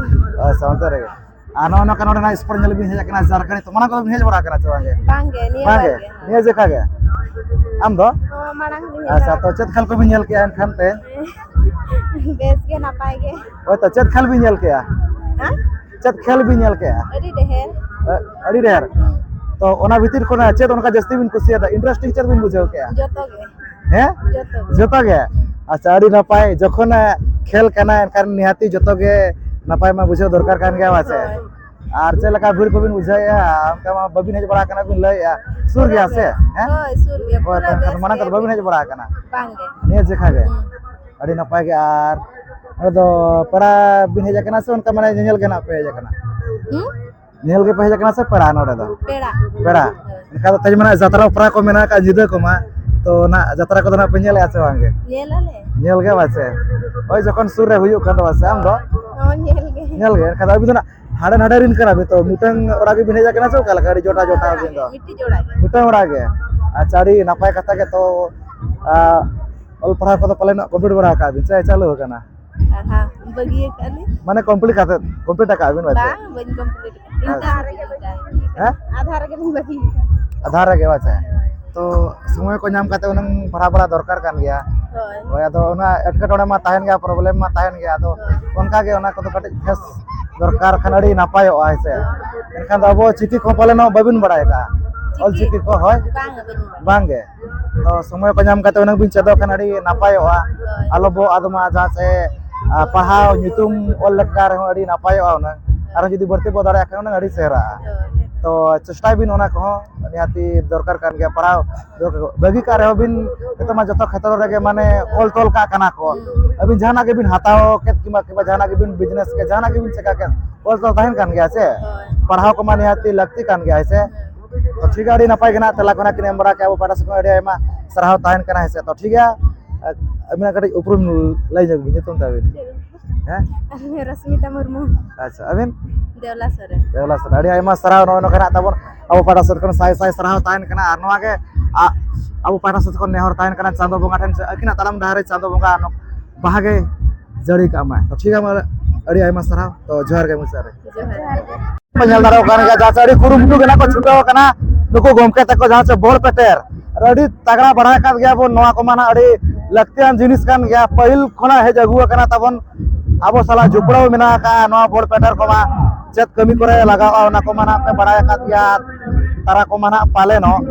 ᱟᱪᱪᱷᱟ, ᱚᱱᱛᱮ ᱨᱮᱜᱮ᱾ ᱟᱨ ᱱᱚᱜᱼᱚ ᱱᱚᱝᱠᱟ ᱱᱚᱰᱮᱱᱟᱜ ᱥᱯᱳᱨᱴ ᱧᱮᱞ ᱵᱤᱱ ᱦᱮᱡ ᱟᱠᱟᱱᱟ ᱡᱷᱟᱲᱠᱷᱚᱸᱰ, ᱛᱚ ᱢᱟᱲᱟᱝ ᱠᱚᱫᱚ ᱵᱤᱱ ᱦᱮᱡ ᱵᱟᱲᱟ ᱟᱠᱟᱱᱟ ᱥᱮ ᱵᱟᱝ ᱜᱮ? ᱵᱟᱝ ᱜᱮ, ᱱᱤᱭᱟᱹ ᱵᱟᱝ ᱵᱟᱨ ᱜᱮ? ᱜᱮ᱾ ᱱᱤᱭᱟᱹ ᱡᱮᱠᱷᱟ ᱜᱮ? ᱟᱢ ᱫᱚ? ᱦᱚᱸ, ᱢᱟᱲᱟᱝ ᱞᱤᱧ ᱦᱮᱡ ᱟᱪᱪᱷᱟ, ᱵᱟᱲᱟ ᱛᱚ ᱪᱮᱫ ᱠᱷᱮᱞ ᱠᱚᱵᱤᱱ ᱧᱮᱞ ᱠᱮᱜᱼᱟ ᱮᱱᱠᱷᱟᱱ ᱛᱮ? ᱵᱮᱥ ᱜᱮ, ᱱᱟᱯᱟᱭ ᱜᱮ᱾ ᱦᱳᱭ, ᱛᱚ ᱪᱮᱫ ᱠᱷᱮᱞ ᱵᱤᱱ ᱧᱮᱞ ᱠᱮᱜᱼᱟ? ᱦᱮᱸ? ᱪᱮᱫ ᱠᱷᱮᱞ ᱵᱤᱱ ᱧᱮᱞ ᱠᱮᱜᱼᱟ? ᱟᱹᱰᱤ ᱰᱷᱮᱨ᱾ ᱮ, ᱟᱹᱰᱤ ᱰᱷᱮᱨ? ᱛᱚ ᱚᱱᱟ ᱵᱷᱤᱛᱤᱨ ᱠᱷᱚᱱᱟᱜ ᱪᱮᱫ ᱚᱱᱠᱟ ᱡᱟᱹᱥᱛᱤ ᱵᱤᱱ ᱠᱩᱥᱤᱭᱟᱫᱟ? Interesting ᱪᱮᱫ ᱵᱤᱱ ᱵᱩᱡᱷᱟᱹᱣ ᱠᱮᱜᱼᱟ? ᱡᱚᱛᱚ ᱜᱮ᱾ ᱦᱮᱸ? ᱡᱚᱛᱚ ᱜᱮ᱾ ᱡᱚᱛᱚ ᱜᱮ? ᱟᱪᱪᱷᱟ, ᱟᱹᱰᱤ ᱱᱟᱯᱟᱭ᱾ ᱡᱚᱠᱷᱚᱱ, ᱮ, ᱠᱷᱮᱞ ᱠᱟᱱᱟ, ᱮᱱᱠᱷᱟᱱ ᱱᱤᱦᱟᱹᱛᱤ ᱡᱚᱛᱚ ᱜᱮ ᱱᱟᱯᱟᱭ ᱢᱟ ᱵᱩᱡᱷᱟᱹᱣ ᱫᱚᱨᱠᱟᱨ ᱠᱟᱱ ᱜᱮᱭᱟ, ᱵᱟᱝ ᱥᱮ? ᱦᱳᱭ᱾ ᱟᱨ ᱪᱮᱫ ᱞᱮᱠᱟ ᱵᱷᱤᱲ ᱠᱚᱵᱤᱱ ᱵᱩᱡᱷᱟᱹᱣᱮᱫᱼᱟ? ᱚᱱᱠᱟ ᱢᱟ ᱵᱟᱹᱵᱤᱱ ᱦᱮᱡ ᱵᱟᱲᱟ ᱟᱠᱟᱱᱟ ᱵᱤᱱ ᱞᱟᱹᱭᱮᱫᱼᱟ᱾ ᱥᱩᱨ ᱯᱩᱨᱟᱹ ᱜᱮᱭᱟ ᱥᱮ? ᱵᱮᱥ᱾ ᱦᱮᱸ? ᱦᱳᱭ, ᱥᱩᱨ ᱜᱮᱭᱟ᱾ ᱦᱳᱭ, ᱯᱩᱨᱟᱹ ᱛᱚ ᱮᱱᱠᱷᱟᱱ ᱵᱮᱥ ᱢᱟᱲᱟᱝ ᱜᱮ ᱠᱚᱫᱚ ᱵᱟᱹᱵᱤᱱ ᱦᱮᱡ ᱵᱟᱲᱟ ᱟᱠᱟᱱᱟ? ᱵᱟᱝ ᱜᱮ᱾ ᱱᱤᱭᱟᱹ ᱡᱮᱠᱷᱟ ᱜᱮ? ᱦᱩᱸ᱾ ᱟᱹᱰᱤ ᱱᱟᱯᱟᱭ ᱜᱮ᱾ ᱟᱨ ᱱᱚᱰᱮ ᱫᱚ ᱯᱮᱲᱟ ᱵᱤᱱ ᱦᱮᱡ ᱟᱠᱟᱱᱟ ᱥᱮ ᱚᱱᱠᱟ ᱢᱟᱱᱮ ᱧᱮᱧᱮᱞ ᱜᱮ ᱱᱟᱜ ᱯᱮ ᱦᱮᱡ ᱟᱠᱟᱱᱟ? ᱦᱩᱸ? ᱧᱮᱞ ᱜᱮᱯᱮ ᱦᱮᱡ ᱟᱠᱟᱱᱟ ᱥᱮ ᱯᱮᱲᱟ ᱱᱚᱰᱮ ᱫᱚ? ᱯᱮᱲᱟ᱾ ᱯᱮᱲᱟ? ᱦᱳᱭ᱾ ᱮᱱᱠᱷᱟᱱ ᱫᱚ ᱛᱮᱦᱮᱧ ᱢᱟ ᱱᱟᱜ ᱡᱟᱛᱨᱟ ᱚᱯᱮᱨᱟ ᱠᱚ ᱢᱮᱱᱟᱜ ᱟᱠᱟᱫ, ᱧᱤᱫᱟᱹ ᱠᱚᱢᱟ, ᱛᱚ ᱱᱟᱜ ᱡᱟᱛᱨᱟ ᱠᱚᱫᱚ ᱱᱟᱜ ᱯᱮ ᱧᱮᱞᱮᱫᱼᱟ ᱥᱮ ᱵᱟᱝ ᱜᱮ? ᱧᱮᱞ ᱟᱞᱮ᱾ ᱧᱮᱞ ᱜᱮ ᱵᱟᱪᱮ? ᱦᱳᱭ, ᱡᱚᱠᱷᱚᱱ ᱥᱩᱨ ᱨᱮ ᱦᱩᱭᱩᱜ ᱠᱟᱱ ᱫᱚ ᱵᱟᱪᱮ, ᱟᱢ ᱫᱚ? ᱦᱚᱸ, ᱧᱮᱞ ᱜᱮ᱾ ᱧᱮᱞ ᱜᱮ, ᱮᱱᱠᱷᱟᱱ ᱫᱚ ᱟᱹᱵᱤᱱ ᱫᱚ ᱱᱟᱜ ᱦᱟᱸᱰᱮ ᱱᱟᱸᱰᱮ ᱨᱮᱱ ᱠᱟᱱᱟ ᱵᱤᱱ, ᱛᱚ ᱢᱤᱫᱴᱟᱝ ᱚᱲᱟᱜ ᱜᱮᱵᱤᱱ ᱦᱮᱡ ᱟᱠᱟᱱᱟ ᱥᱮ ᱚᱠᱟ ᱞᱮᱠᱟ? ᱟᱹᱰᱤ ᱡᱚᱴᱟ ᱡᱚᱴᱟ ᱟᱹᱵᱤᱱ ᱫᱚ? ᱢᱤᱫᱴᱤᱡ ᱚᱲᱟᱜ ᱜᱮ᱾ ᱢᱤᱫᱴᱟᱝ ᱚᱲᱟᱜ ᱜᱮ? ᱟᱪᱪᱷᱟ, ᱟᱹᱰᱤ ᱱᱟᱯᱟᱭ ᱠᱟᱛᱷᱟ ᱜᱮ᱾ ᱛᱚ, ᱟ, ᱚᱞ ᱯᱟᱲᱦᱟᱣ ᱠᱚᱫᱚ ᱯᱟᱞᱮᱱ complete ᱵᱟᱲᱟ ᱟᱠᱟᱫ ᱵᱤᱱ ᱥᱮ ᱪᱟᱹᱞᱩ ᱟᱠᱟᱱᱟ? ᱯᱟᱲᱦᱟᱣ ᱵᱟᱹᱜᱤ ᱟᱠᱟᱫ ᱞᱤᱧ᱾ ᱢᱟᱱᱮ complete ᱠᱟᱛᱮ, complete ᱟᱠᱟᱫ ᱵᱤᱱ ᱵᱟᱪᱮ? ᱵᱟᱝ, ᱵᱟᱹᱧ complete ᱟᱠᱟᱫ᱾ ᱤᱱᱴᱟᱨ ᱨᱮᱜᱮ ᱵᱟᱹᱜᱤ᱾ ᱦᱮᱸ? ᱟᱫᱷᱟ ᱨᱮᱜᱮ ᱞᱤᱧ ᱵᱟᱹᱜᱤ ᱟᱠᱟᱫ᱾ ᱟᱫᱷᱟ ᱨᱮᱜᱮ ᱵᱟᱪᱮ? ᱛᱚ ᱥᱚᱢᱚᱭ ᱠᱚ ᱧᱟᱢ ᱠᱟᱛᱮ ᱦᱩᱱᱟᱹᱝ ᱯᱟᱲᱦᱟᱣ ᱵᱟᱲᱟ ᱫᱚᱨᱠᱟᱨ ᱠᱟᱱ ᱜᱮᱭᱟ᱾ ᱦᱳᱭ᱾ ᱦᱳᱭ, ᱟᱫᱚ ᱚᱱᱟ ᱮᱴᱠᱮᱴᱚᱬᱮ ᱢᱟ ᱛᱟᱦᱮᱱ ᱜᱮᱭᱟ, problem ᱢᱟ ᱛᱟᱦᱮᱱ ᱜᱮᱭᱟ, ᱟᱫᱚ ᱦᱳᱭ᱾ ᱚᱱᱠᱟ ᱜᱮ ᱚᱱᱟ ᱠᱚᱫᱚ ᱠᱟᱹᱴᱤᱡ ᱯᱷᱮᱥ ᱫᱚᱨᱠᱟᱨ ᱠᱷᱟᱱ ᱟᱹᱰᱤ ᱱᱟᱯᱟᱭᱚᱜᱼᱟ, ᱦᱮᱸ ᱥᱮ? ᱦᱳᱭ᱾ ᱮᱱᱠᱷᱟᱱ ᱫᱚ ᱟᱵᱚ ᱪᱤᱠᱤ ᱠᱚᱦᱚᱸ ᱯᱟᱞᱮᱱ ᱵᱟᱵᱤᱱ ᱵᱟᱲᱟᱭ ᱟᱠᱟᱫᱼᱟ? ᱪᱤᱠᱤ? ᱚᱞ ᱪᱤᱠᱤ ᱠᱚ, ᱦᱳᱭ? ᱵᱟᱝ, ᱵᱟᱹᱧ ᱵᱟᱲᱟᱭᱟ᱾ ᱵᱟᱝ ᱜᱮ? ᱛᱚ ᱥᱚᱢᱚᱭ ᱠᱚ ᱧᱟᱢ ᱠᱟᱛᱮ ᱦᱩᱱᱟᱹᱝ ᱵᱤᱱ ᱪᱮᱫᱚᱜ ᱠᱷᱟᱱ ᱟᱹᱰᱤ ᱱᱟᱯᱟᱭᱚᱜᱼᱟ᱾ ᱦᱳᱭ᱾ ᱟᱞᱚ ᱵᱚ ᱟᱫᱚᱜ ᱢᱟ, ᱡᱟᱦᱟᱸ ᱥᱮ, ᱟ, ᱯᱟᱲᱦᱟᱣ ᱧᱩᱛᱩᱢ ᱚᱞ ᱞᱮᱠᱟ ᱨᱮᱦᱚᱸ ᱟᱹᱰᱤ ᱱᱟᱯᱟᱭᱚᱜᱼᱟ ᱦᱩᱱᱟᱹᱝ᱾ ᱦᱳᱭ᱾ ᱟᱨᱦᱚᱸ ᱡᱩᱫᱤ ᱵᱟᱹᱲᱛᱤ ᱵᱚ ᱫᱟᱲᱮᱭᱟᱜ ᱠᱷᱟᱱ ᱦᱩᱱᱟᱹᱝ ᱟᱹᱰᱤ ᱪᱮᱦᱨᱟᱜᱼᱟ᱾ ᱦᱳᱭ᱾ ᱛᱚ ᱪᱮᱥᱴᱟᱭ ᱵᱤᱱ, ᱚᱱᱟ ᱠᱚᱦᱚᱸ ᱱᱤᱦᱟᱹᱛᱤ ᱫᱚᱨᱠᱟᱨ ᱠᱟᱱ ᱜᱮᱭᱟ᱾ ᱯᱟᱲᱦᱟᱣ ᱵᱟᱹᱜᱤ ᱠᱟᱜ ᱨᱮᱦᱚᱸ ᱵᱤᱱ, ᱱᱤᱛᱚᱜ ᱢᱟ ᱡᱚᱛᱚ ᱠᱷᱮᱛᱨᱚ ᱨᱮᱜᱮ ᱢᱟᱱᱮ ᱚᱞ ᱛᱚᱞ ᱠᱟᱜ ᱠᱟᱱᱟ ᱠᱚ᱾ ᱦᱩᱸ᱾ ᱟᱹᱵᱤᱱ ᱡᱟᱦᱟᱱᱟᱜ ᱜᱮᱵᱤᱱ ᱦᱟᱛᱟᱣ ᱠᱮᱫ ᱠᱤᱝᱵᱟ, ᱠᱤᱝᱵᱟ ᱡᱟᱦᱟᱱᱟᱜ ᱜᱮᱵᱤᱱ business ᱠᱮᱫ, ᱡᱟᱦᱟᱱᱟᱜ ᱜᱮᱵᱤᱱ ᱪᱮᱠᱟ ᱠᱮᱫ, ᱚᱞ ᱛᱚᱞ ᱛᱟᱦᱮᱱ ᱠᱟᱱ ᱜᱮᱭᱟ ᱥᱮ? ᱦᱳᱭ᱾ ᱯᱟᱲᱦᱟᱣ ᱠᱚᱢᱟ ᱱᱤᱦᱟᱹᱛᱤ ᱞᱟᱹᱠᱛᱤ ᱠᱟᱱ ᱜᱮᱭᱟ, ᱦᱮᱸ ᱥᱮ? ᱦᱩᱸ᱾ ᱛᱚ ᱴᱷᱤᱠ ᱜᱮᱭᱟ, ᱟᱹᱰᱤ ᱱᱟᱯᱟᱭ ᱜᱮ ᱱᱟᱜ ᱛᱮᱞᱟ ᱠᱚ ᱱᱟᱜ ᱠᱤᱱ ᱮᱢ ᱵᱟᱲᱟ ᱠᱮᱫᱼᱟ᱾ ᱟᱵᱚ ᱯᱟᱦᱴᱟ ᱥᱮᱫ ᱠᱷᱚᱱ ᱟᱹᱰᱤ ᱟᱭᱢᱟ ᱥᱟᱨᱦᱟᱣ ᱛᱟᱦᱮᱱ ᱠᱟᱱᱟ, ᱦᱮᱸ ᱥᱮ? ᱛᱚ ᱴᱷᱤᱠ ᱜᱮᱭᱟ, ᱟᱹᱵᱤᱱᱟᱜ ᱠᱟᱹᱴᱤᱡ ᱩᱯᱨᱩᱢ ᱞᱟᱹᱭ ᱧᱚᱜ ᱵᱤᱱ, ᱧᱩᱛᱩᱢ ᱛᱟᱵᱤᱱ? ᱦᱮᱸ? ᱨᱚᱥᱢᱤᱛᱟ ᱢᱩᱨᱢᱩ᱾ ᱟᱪᱪᱷᱟ, ᱟᱹᱵᱤᱱ? ᱫᱮᱣᱞᱟ ᱥᱚᱨᱮᱱ᱾ ᱫᱮᱣᱞᱟ ᱥᱚᱨᱮᱱ, ᱟᱹᱰᱤ ᱟᱭᱢᱟ ᱥᱟᱨᱦᱟᱣ᱾ ᱱᱚᱜᱼᱚᱭ ᱱᱚᱝᱠᱟ ᱱᱟᱜ ᱛᱟᱵᱚᱱ ᱟᱵᱚ ᱯᱟᱦᱴᱟ ᱥᱮᱫ ᱠᱷᱚᱱ ᱥᱟᱭ ᱥᱟᱭ ᱥᱟᱨᱦᱟᱣ ᱛᱟᱦᱮᱱ ᱠᱟᱱᱟ᱾ ᱟᱨ ᱱᱚᱣᱟ ᱜᱮ, ᱟ-, ᱟᱵᱚ ᱯᱟᱦᱴᱟ ᱥᱮᱫ ᱠᱷᱚᱱ ᱱᱮᱦᱚᱨ ᱛᱟᱦᱮᱱ ᱠᱟᱱᱟ, ᱪᱟᱸᱫᱚ ᱵᱚᱸᱜᱟ ᱴᱷᱮᱱ ᱥᱮ ᱟᱹᱠᱤᱱᱟᱜ ᱛᱟᱲᱟᱢ ᱰᱟᱦᱟᱨ ᱨᱮ ᱪᱟᱸᱫᱚ ᱵᱚᱸᱜᱟ ᱱᱚ-, ᱵᱟᱦᱟ ᱜᱮ ᱡᱟᱹᱲᱤ ᱠᱟᱜ ᱢᱟᱭ᱾ ᱛᱚ ᱴᱷᱤᱠ ᱜᱮᱭᱟ, ᱢᱟ ᱟᱹᱰᱤ ᱟᱭᱢᱟ ᱥᱟᱨᱦᱟᱣ᱾ ᱛᱚ, ᱡᱚᱦᱟᱨ ᱜᱮ ᱢᱩᱪᱟᱹᱫ ᱨᱮ᱾ ᱡᱚᱦᱟᱨ ᱜᱮ᱾ ᱯᱮ ᱧᱮᱞ ᱫᱟᱲᱮᱭᱟᱜ ᱠᱟᱱ ᱜᱮᱭᱟ, ᱡᱟᱦᱟᱸ ᱥᱮ ᱟᱹᱰᱤ ᱠᱩᱨᱩᱢᱩᱴᱩ ᱠᱟᱱᱟ ᱠᱚ, ᱪᱷᱩᱴᱟᱹᱣ ᱠᱟᱱᱟ ᱱᱩᱠᱩ ᱜᱚᱢᱠᱮ ᱛᱟᱠᱚ, ᱡᱟᱦᱟᱸ ᱥᱮ ᱵᱚᱞ ᱯᱮᱴᱮᱨ᱾ ᱟᱨ ᱟᱹᱰᱤ ᱛᱟᱜᱲᱟ ᱵᱟᱲᱟᱭ ᱟᱠᱟᱫ ᱜᱮᱭᱟ ᱵᱚᱱ ᱱᱚᱣᱟ ᱠᱚᱢᱟ ᱱᱟᱜ ᱟᱹᱰᱤ ᱞᱟᱹᱠᱛᱤᱭᱟᱱ ᱡᱤᱱᱤᱥ ᱠᱟᱱ ᱜᱮᱭᱟ, ᱯᱟᱹᱦᱤᱞ ᱠᱷᱚᱱᱟᱜ ᱦᱮᱡ ᱟᱹᱜᱩ ᱟᱠᱟᱱᱟ ᱛᱟᱵᱚᱱ, ᱟᱵᱚ ᱥᱟᱞᱟᱜ ᱡᱚᱯᱲᱟᱣ ᱢᱮᱱᱟᱜ ᱟᱠᱟᱫᱼᱟ ᱱᱚᱣᱟ ᱵᱚᱞ ᱯᱮᱴᱮᱨ ᱠᱚᱢᱟ᱾ ᱪᱮᱫ ᱠᱟᱹᱢᱤ ᱠᱚᱨᱮ ᱞᱟᱜᱟᱜᱼᱟ, ᱚᱱᱟ ᱠᱚᱢᱟ ᱱᱟᱜ ᱯᱮ ᱵᱟᱲᱟᱭ ᱟᱠᱟᱫ ᱜᱮᱭᱟ, ᱛᱟᱨᱟ ᱠᱚᱢᱟ ᱱᱟᱜ ᱯᱟᱞᱮᱱᱚᱜ᱾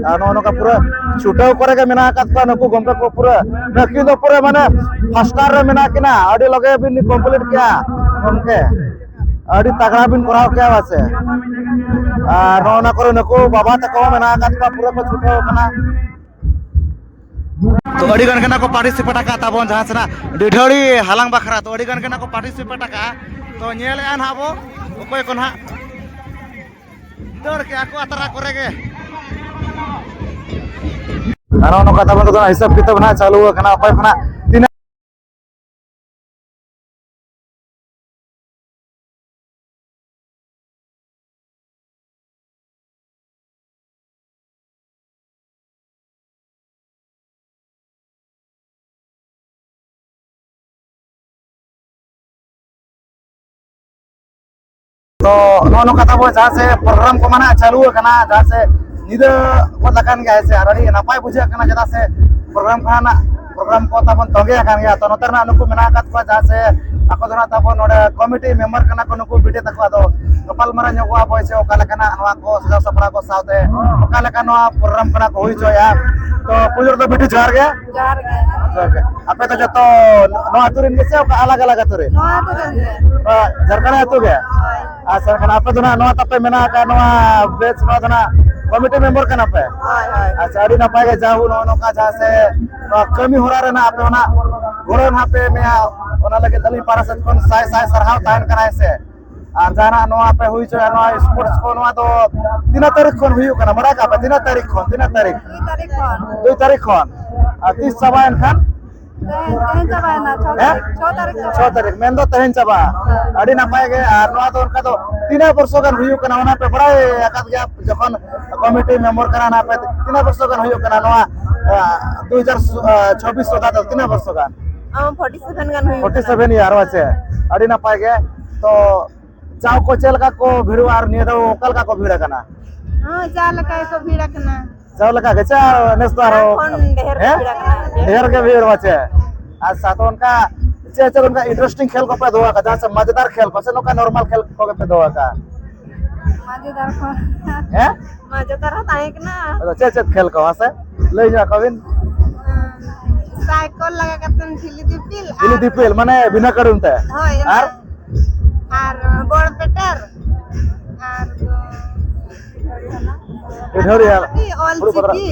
ᱟᱨ ᱱᱚᱜᱼᱚ ᱱᱚᱝᱠᱟ ᱯᱩᱨᱟᱹ ᱪᱷᱩᱴᱟᱹᱣ ᱠᱚᱨᱮ ᱜᱮ ᱢᱮᱱᱟᱜ ᱟᱠᱟᱫ ᱠᱚᱣᱟ ᱱᱩᱠᱩ ᱜᱚᱢᱠᱮ ᱠᱚ, ᱯᱩᱨᱟᱹ ᱱᱟᱹᱠᱤᱱ ᱫᱚ ᱯᱩᱨᱟᱹ ᱢᱟᱱᱮ ᱯᱷᱟᱥᱴᱟᱨ ᱨᱮ ᱢᱮᱱᱟᱜ ᱠᱤᱱᱟ, ᱟᱹᱰᱤ ᱞᱚᱜᱮ ᱵᱤᱱ ᱠᱚᱢᱯᱞᱤᱴ ᱠᱮᱜᱼᱟ ᱜᱚᱢᱠᱮ, ᱟᱹᱰᱤ ᱛᱟᱜᱲᱟ ᱵᱤᱱ ᱠᱚᱨᱟᱣ ᱠᱮᱜᱼᱟ ᱯᱟᱥᱮ᱾ ᱟᱨ ᱱᱚᱜᱼᱚ ᱱᱚᱣᱟ ᱠᱚᱨᱮ ᱱᱩᱠᱩ ᱵᱟᱵᱟ ᱛᱟᱠᱚ ᱦᱚᱸ ᱢᱮᱱᱟᱜ ᱟᱠᱟᱫ ᱠᱚᱣᱟ, ᱯᱩᱨᱟᱹ ᱠᱚ ᱪᱷᱩᱴᱟᱹᱣ ᱠᱟᱱᱟ᱾ ᱛᱚ, ᱟᱹᱰᱤ ᱜᱟᱱ ᱜᱮ ᱱᱟᱜ ᱠᱚ ᱯᱟᱨᱴᱤᱥᱤᱯᱮᱴ ᱟᱠᱟᱫ ᱛᱟᱵᱚᱱ ᱡᱟᱦᱟᱸ ᱥᱮᱱᱟᱜ ᱰᱤᱰᱷᱟᱹᱲᱤ ᱦᱟᱞᱟᱝ ᱵᱟᱠᱷᱨᱟ, ᱛᱚ ᱟᱹᱰᱤ ᱜᱟᱱ ᱜᱮ ᱱᱟᱜ ᱠᱚ ᱯᱟᱨᱴᱤᱥᱤᱯᱮᱴ ᱟᱠᱟᱫᱼᱟ᱾ ᱛᱚ ᱧᱮᱞᱮᱫᱼᱟ ᱱᱟᱜ ᱵᱚ ᱚᱠᱚᱭ ᱠᱚ ᱱᱟᱜ ᱫᱟᱹᱲ ᱠᱮᱜᱼᱟ ᱠᱚ ᱟᱛᱨᱟ ᱠᱚᱨᱮ ᱜᱮ᱾ ᱟᱨ ᱱᱚᱜᱼᱚ ᱱᱚᱝᱠᱟ ᱛᱟᱵᱚᱱ ᱫᱚ ᱦᱤᱥᱟᱹᱵ ᱠᱤᱛᱟᱹᱵ ᱱᱟᱜ ᱪᱟᱹᱞᱩ ᱟᱠᱟᱱᱟ, ᱚᱠᱚᱭ ᱠᱷᱚᱱᱟᱜ ᱛᱤᱱᱟᱹᱜ᱾ ᱛᱚ ᱱᱚᱜᱼᱚ ᱱᱚᱝᱠᱟ ᱛᱟᱵᱚ ᱡᱟᱦᱟᱸ ᱥᱮ ᱯᱨᱳᱜᱨᱟᱢ ᱠᱚ ᱢᱟᱱᱟᱜ ᱪᱟᱹᱞᱩ ᱟᱠᱟᱱᱟ, ᱡᱟᱦᱟᱸ ᱥᱮ ᱧᱤᱫᱟᱹ ᱜᱚᱫ ᱟᱠᱟᱱ ᱜᱮᱭᱟ, ᱦᱮᱸ ᱥᱮ, ᱟᱨ ᱟᱹᱰᱤ ᱱᱟᱯᱟᱭ ᱵᱩᱡᱷᱟᱹᱜ ᱠᱟᱱᱟ, ᱪᱮᱫᱟᱜ ᱥᱮ ᱯᱨᱳᱜᱨᱟᱢ ᱠᱚ ᱱᱟᱜ, ᱯᱨᱳᱜᱨᱟᱢ ᱠᱚ ᱛᱟᱵᱚᱱ ᱛᱚᱸᱜᱮ ᱟᱠᱟᱱ ᱜᱮᱭᱟ᱾ ᱛᱚ ᱱᱚᱛᱮ ᱨᱮᱱᱟᱜ ᱱᱩᱠᱩ ᱢᱮᱱᱟᱜ ᱟᱠᱟᱫ ᱠᱚᱣᱟ, ᱡᱟᱦᱟᱸ ᱥᱮ ᱟᱠᱚ ᱫᱚ ᱱᱟᱜ ᱛᱟᱵᱚᱱ ᱱᱚᱰᱮ ᱠᱚᱢᱤᱴᱤ ᱢᱮᱢᱵᱟᱨ ᱠᱟᱱᱟ ᱠᱚ ᱱᱩᱠᱩ ᱵᱤᱴᱤ ᱛᱟᱠᱚ᱾ ᱟᱫᱚ ᱜᱟᱯᱟᱞᱢᱟᱨᱟᱣ ᱧᱚᱜᱚᱜᱼᱟ ᱵᱚᱭ ᱥᱮ ᱚᱠᱟ ᱞᱮᱠᱟᱱᱟᱜ ᱱᱚᱣᱟ ᱠᱚ ᱥᱟᱡᱟᱣ ᱥᱟᱯᱲᱟᱣ ᱠᱚ ᱥᱟᱶᱛᱮ ᱚᱠᱟ ᱞᱮᱠᱟ ᱱᱚᱣᱟ ᱯᱨᱳᱜᱨᱟᱢ ᱠᱟᱱᱟ ᱠᱚ ᱦᱩᱭ ᱦᱚᱪᱚᱭᱟ᱾ ᱛᱚ ᱯᱩᱭᱞᱩ ᱨᱮᱫᱚ ᱵᱤᱴᱤ ᱡᱚᱦᱟᱨ ᱜᱮ᱾ ᱡᱚᱦᱟᱨ ᱜᱮ᱾ ᱡᱚᱦᱟᱨ ᱜᱮ᱾ ᱟᱯᱮ ᱫᱚ ᱡᱚᱛᱚ ᱱᱚᱣᱟ ᱟᱹᱛᱩ ᱨᱮᱱ ᱜᱮ ᱥᱮ ᱚᱠᱟ ᱟᱞᱟᱜᱽ ᱟᱞᱟᱜᱽ ᱟᱹᱛᱩ ᱨᱮ? ᱱᱚᱣᱟ ᱟᱹᱛᱩ ᱨᱮᱱ ᱜᱮ᱾ ᱱᱚᱣᱟ ᱡᱷᱟᱲᱠᱷᱚᱸᱰ ᱟᱹᱛᱩ ᱜᱮ? ᱦᱳᱭ᱾ ᱟᱪᱪᱷᱟ, ᱮᱱᱠᱷᱟᱱ ᱟᱯᱮ ᱫᱚ ᱱᱟᱜ ᱱᱚᱣᱟ ᱛᱟᱯᱮ ᱢᱮᱱᱟᱜ ᱟᱠᱟᱫ ᱱᱚᱣᱟ ᱵᱮᱪ, ᱱᱚᱣᱟ ᱫᱚ ᱱᱟᱜ ᱠᱚᱢᱤᱴᱤ ᱢᱮᱢᱵᱟᱨ ᱠᱟᱱᱟ ᱯᱮ? ᱦᱳᱭ, ᱦᱳᱭ᱾ ᱟᱪᱪᱷᱟ, ᱟᱹᱰᱤ ᱱᱟᱯᱟᱭ ᱜᱮ, ᱡᱟᱦᱳ ᱱᱚᱜᱼᱚ ᱱᱚᱝᱠᱟ ᱡᱟᱦᱟᱸ ᱥᱮ ᱱᱚᱣᱟ ᱠᱟᱹᱢᱤ ᱦᱚᱨᱟ ᱨᱮ ᱱᱟᱜ ᱟᱯᱮ ᱚᱱᱟ ᱜᱚᱲᱚ ᱱᱟᱜ ᱯᱮ ᱮᱢᱮᱜᱼᱟ, ᱚᱱᱟ ᱞᱟᱹᱜᱤᱫ ᱟᱹᱞᱤᱧ ᱯᱟᱦᱴᱟ ᱥᱮᱫ ᱠᱷᱚᱱ ᱥᱟᱭ ᱥᱟᱭ ᱥᱟᱨᱦᱟᱣ ᱛᱟᱦᱮᱱ ᱠᱟᱱᱟ, ᱦᱮᱸ ᱥᱮ᱾ ᱟᱨ ᱡᱟᱦᱟᱱᱟᱜ ᱱᱚᱣᱟ ᱯᱮ ᱦᱩᱭ ᱦᱚᱪᱚᱭᱟ, ᱱᱚᱣᱟ ᱥᱯᱳᱨᱴᱥ ᱠᱚ, ᱱᱚᱣᱟ ᱫᱚ ᱛᱤᱱᱟᱹᱜ ᱛᱟᱹᱨᱤᱠᱷ ᱠᱷᱚᱱ ᱦᱩᱭᱩᱜ ᱠᱟᱱᱟ, ᱵᱟᱲᱟᱭ ᱠᱟᱜ ᱯᱮ? ᱛᱤᱱᱟᱹᱜ ᱛᱟᱹᱨᱤᱠᱷ ᱠᱷᱚᱱ, ᱛᱤᱱᱟᱹᱜ ᱛᱟᱹᱨᱤᱠᱷ? ᱫᱩᱭ ᱛᱟᱹᱨᱤᱠᱷ ᱠᱷᱚᱱ᱾ ᱫᱩᱭ ᱛᱟᱹᱨᱤᱠᱷ ᱠᱷᱚᱱ᱾ ᱟᱨ ᱛᱤᱥ ᱪᱟᱵᱟᱭᱮᱱ ᱠᱷᱟᱱ? ᱛᱮᱦᱮᱧ, ᱛᱮᱦᱮᱧ ᱪᱟᱵᱟᱭᱮᱱᱟ, ᱪᱷᱚ ᱦᱮᱸ? ᱛᱟᱹᱨᱤᱠᱷ, ᱪᱷᱚ ᱛᱟᱹᱨᱤᱠᱷ ᱪᱟᱵᱟ᱾ ᱪᱷᱚ ᱛᱟᱹᱨᱤᱠᱷ, ᱢᱮᱱᱫᱚ ᱛᱮᱦᱮᱧ ᱪᱟᱵᱟ᱾ ᱦᱮᱸ᱾ ᱟᱹᱰᱤ ᱱᱟᱯᱟᱭ ᱜᱮ᱾ ᱟᱨ ᱱᱚᱣᱟ ᱫᱚ ᱚᱱᱠᱟ ᱫᱚ ᱛᱤᱱᱟᱹᱜ ᱵᱚᱨᱥᱚ ᱜᱟᱱ ᱦᱩᱭᱩᱜ ᱠᱟᱱᱟ, ᱚᱱᱟ ᱯᱮ ᱵᱟᱲᱟᱭ ᱟᱠᱟᱫ ᱜᱮᱭᱟ? ᱡᱚᱠᱷᱚᱱ ᱠᱚᱢᱤᱴᱤ ᱢᱮᱢᱵᱟᱨ ᱠᱟᱱᱟ ᱱᱟᱜ ᱯᱮ, ᱛᱤᱱᱟᱹᱜ ᱵᱚᱨᱥᱚ ᱜᱟᱱ ᱦᱩᱭᱩᱜ ᱠᱟᱱᱟ ᱱᱚᱣᱟ, ᱟᱸ, ᱫᱩ ᱦᱟᱡᱟᱨ ᱪᱷᱚᱵᱵᱤᱥ ᱥᱚᱫᱟ ᱫᱚ ᱛᱤᱱᱟᱹᱜ ᱵᱚᱨᱥᱚ ᱜᱟᱱ? ᱚ, ᱯᱷᱳᱨᱴᱤ ᱥᱮᱵᱷᱮᱱ ᱜᱟᱱ ᱦᱩᱭᱩᱜ ᱯᱷᱳᱨᱴᱤ ᱥᱮᱵᱷᱮᱱ ᱤᱭᱟᱨ ᱟᱪᱪᱷᱟ, ᱟᱹᱰᱤ ᱱᱟᱯᱟᱭ ᱜᱮ᱾ ᱛᱚ ᱡᱟᱣ ᱠᱚ ᱪᱮᱫ ᱞᱮᱠᱟ ᱠᱚ ᱵᱷᱤᱲᱚᱜᱼᱟ ᱟᱨ ᱱᱤᱭᱟᱹ ᱫᱷᱟᱣ ᱚᱠᱟ ᱞᱮᱠᱟ ᱠᱚ ᱵᱷᱤᱲ ᱟᱠᱟᱱᱟ? ᱦᱚᱸ, ᱡᱟᱣ ᱞᱮᱠᱟ ᱜᱮᱠᱚ ᱵᱷᱤᱲ ᱟᱠᱟᱱᱟ᱾ ᱡᱟᱣ ᱞᱮᱠᱟ ᱜᱮ ᱪᱮ ᱱᱮᱥ ᱫᱚ ᱟᱨᱦᱚᱸ ᱠᱷᱚᱱ ᱰᱷᱮᱨ ᱠᱚ ᱦᱮᱸ? ᱵᱷᱤᱲ ᱟᱠᱟᱱᱟ᱾ ᱰᱷᱮᱨ ᱜᱮ ᱵᱷᱤᱲ ᱢᱟᱪᱮ᱾ ᱟᱪᱪᱷᱟ, ᱛᱚ ᱚᱱᱠᱟ ᱪᱮᱫ ᱪᱮᱫ ᱚᱱᱠᱟ ᱤᱱᱴᱟᱨᱮᱥᱴᱤᱝ ᱠᱷᱮᱞ ᱠᱚᱯᱮ ᱫᱚᱦᱚ ᱟᱠᱟᱫᱟ ᱥᱮ ᱢᱟᱡᱮᱫᱟᱨ ᱠᱷᱮᱞ ᱠᱚ ᱥᱮ ᱱᱚᱝᱠᱟ ᱱᱚᱨᱢᱟᱞ ᱠᱷᱮᱞ ᱠᱚᱜᱮ ᱯᱮ ᱫᱚᱦᱚ ᱟᱠᱟᱫᱟ? ᱢᱟᱡᱮᱫᱟᱨ ᱠᱚ᱾ ᱦᱮᱸ? ᱢᱟᱡᱮᱫᱟᱨ ᱦᱚᱸ ᱛᱟᱦᱮᱸ ᱠᱟᱱᱟ᱾ ᱟᱫᱚ ᱪᱮᱫ ᱪᱮᱫ ᱠᱷᱮᱞ ᱠᱚ ᱢᱟᱥᱮ ᱞᱟᱹᱭ ᱧᱚᱜ ᱟᱠᱚ ᱵᱤᱱ? ᱥᱟᱭᱠᱚᱞ ᱞᱟᱜᱟ ᱠᱟᱛᱮ ᱴᱷᱤᱞᱤ ᱫᱤᱯᱤᱞ ᱴᱷᱤᱞᱤ ᱟᱨ ᱫᱤᱯᱤᱞ, ᱢᱟᱱᱮ ᱵᱤᱱᱟ ᱠᱟᱹᱰᱩᱢ ᱛᱮ? ᱦᱳᱭ, ᱟᱨ? ᱟᱨ ᱵᱚᱲ ᱯᱮᱴᱮᱨ ᱟᱨ ᱫᱚ ᱤᱰᱷᱟᱹᱣᱲᱤ ᱟᱨ ᱦᱩᱲᱩ ᱯᱟᱛᱲᱟ᱾ ᱚᱞᱪᱤᱠᱤ᱾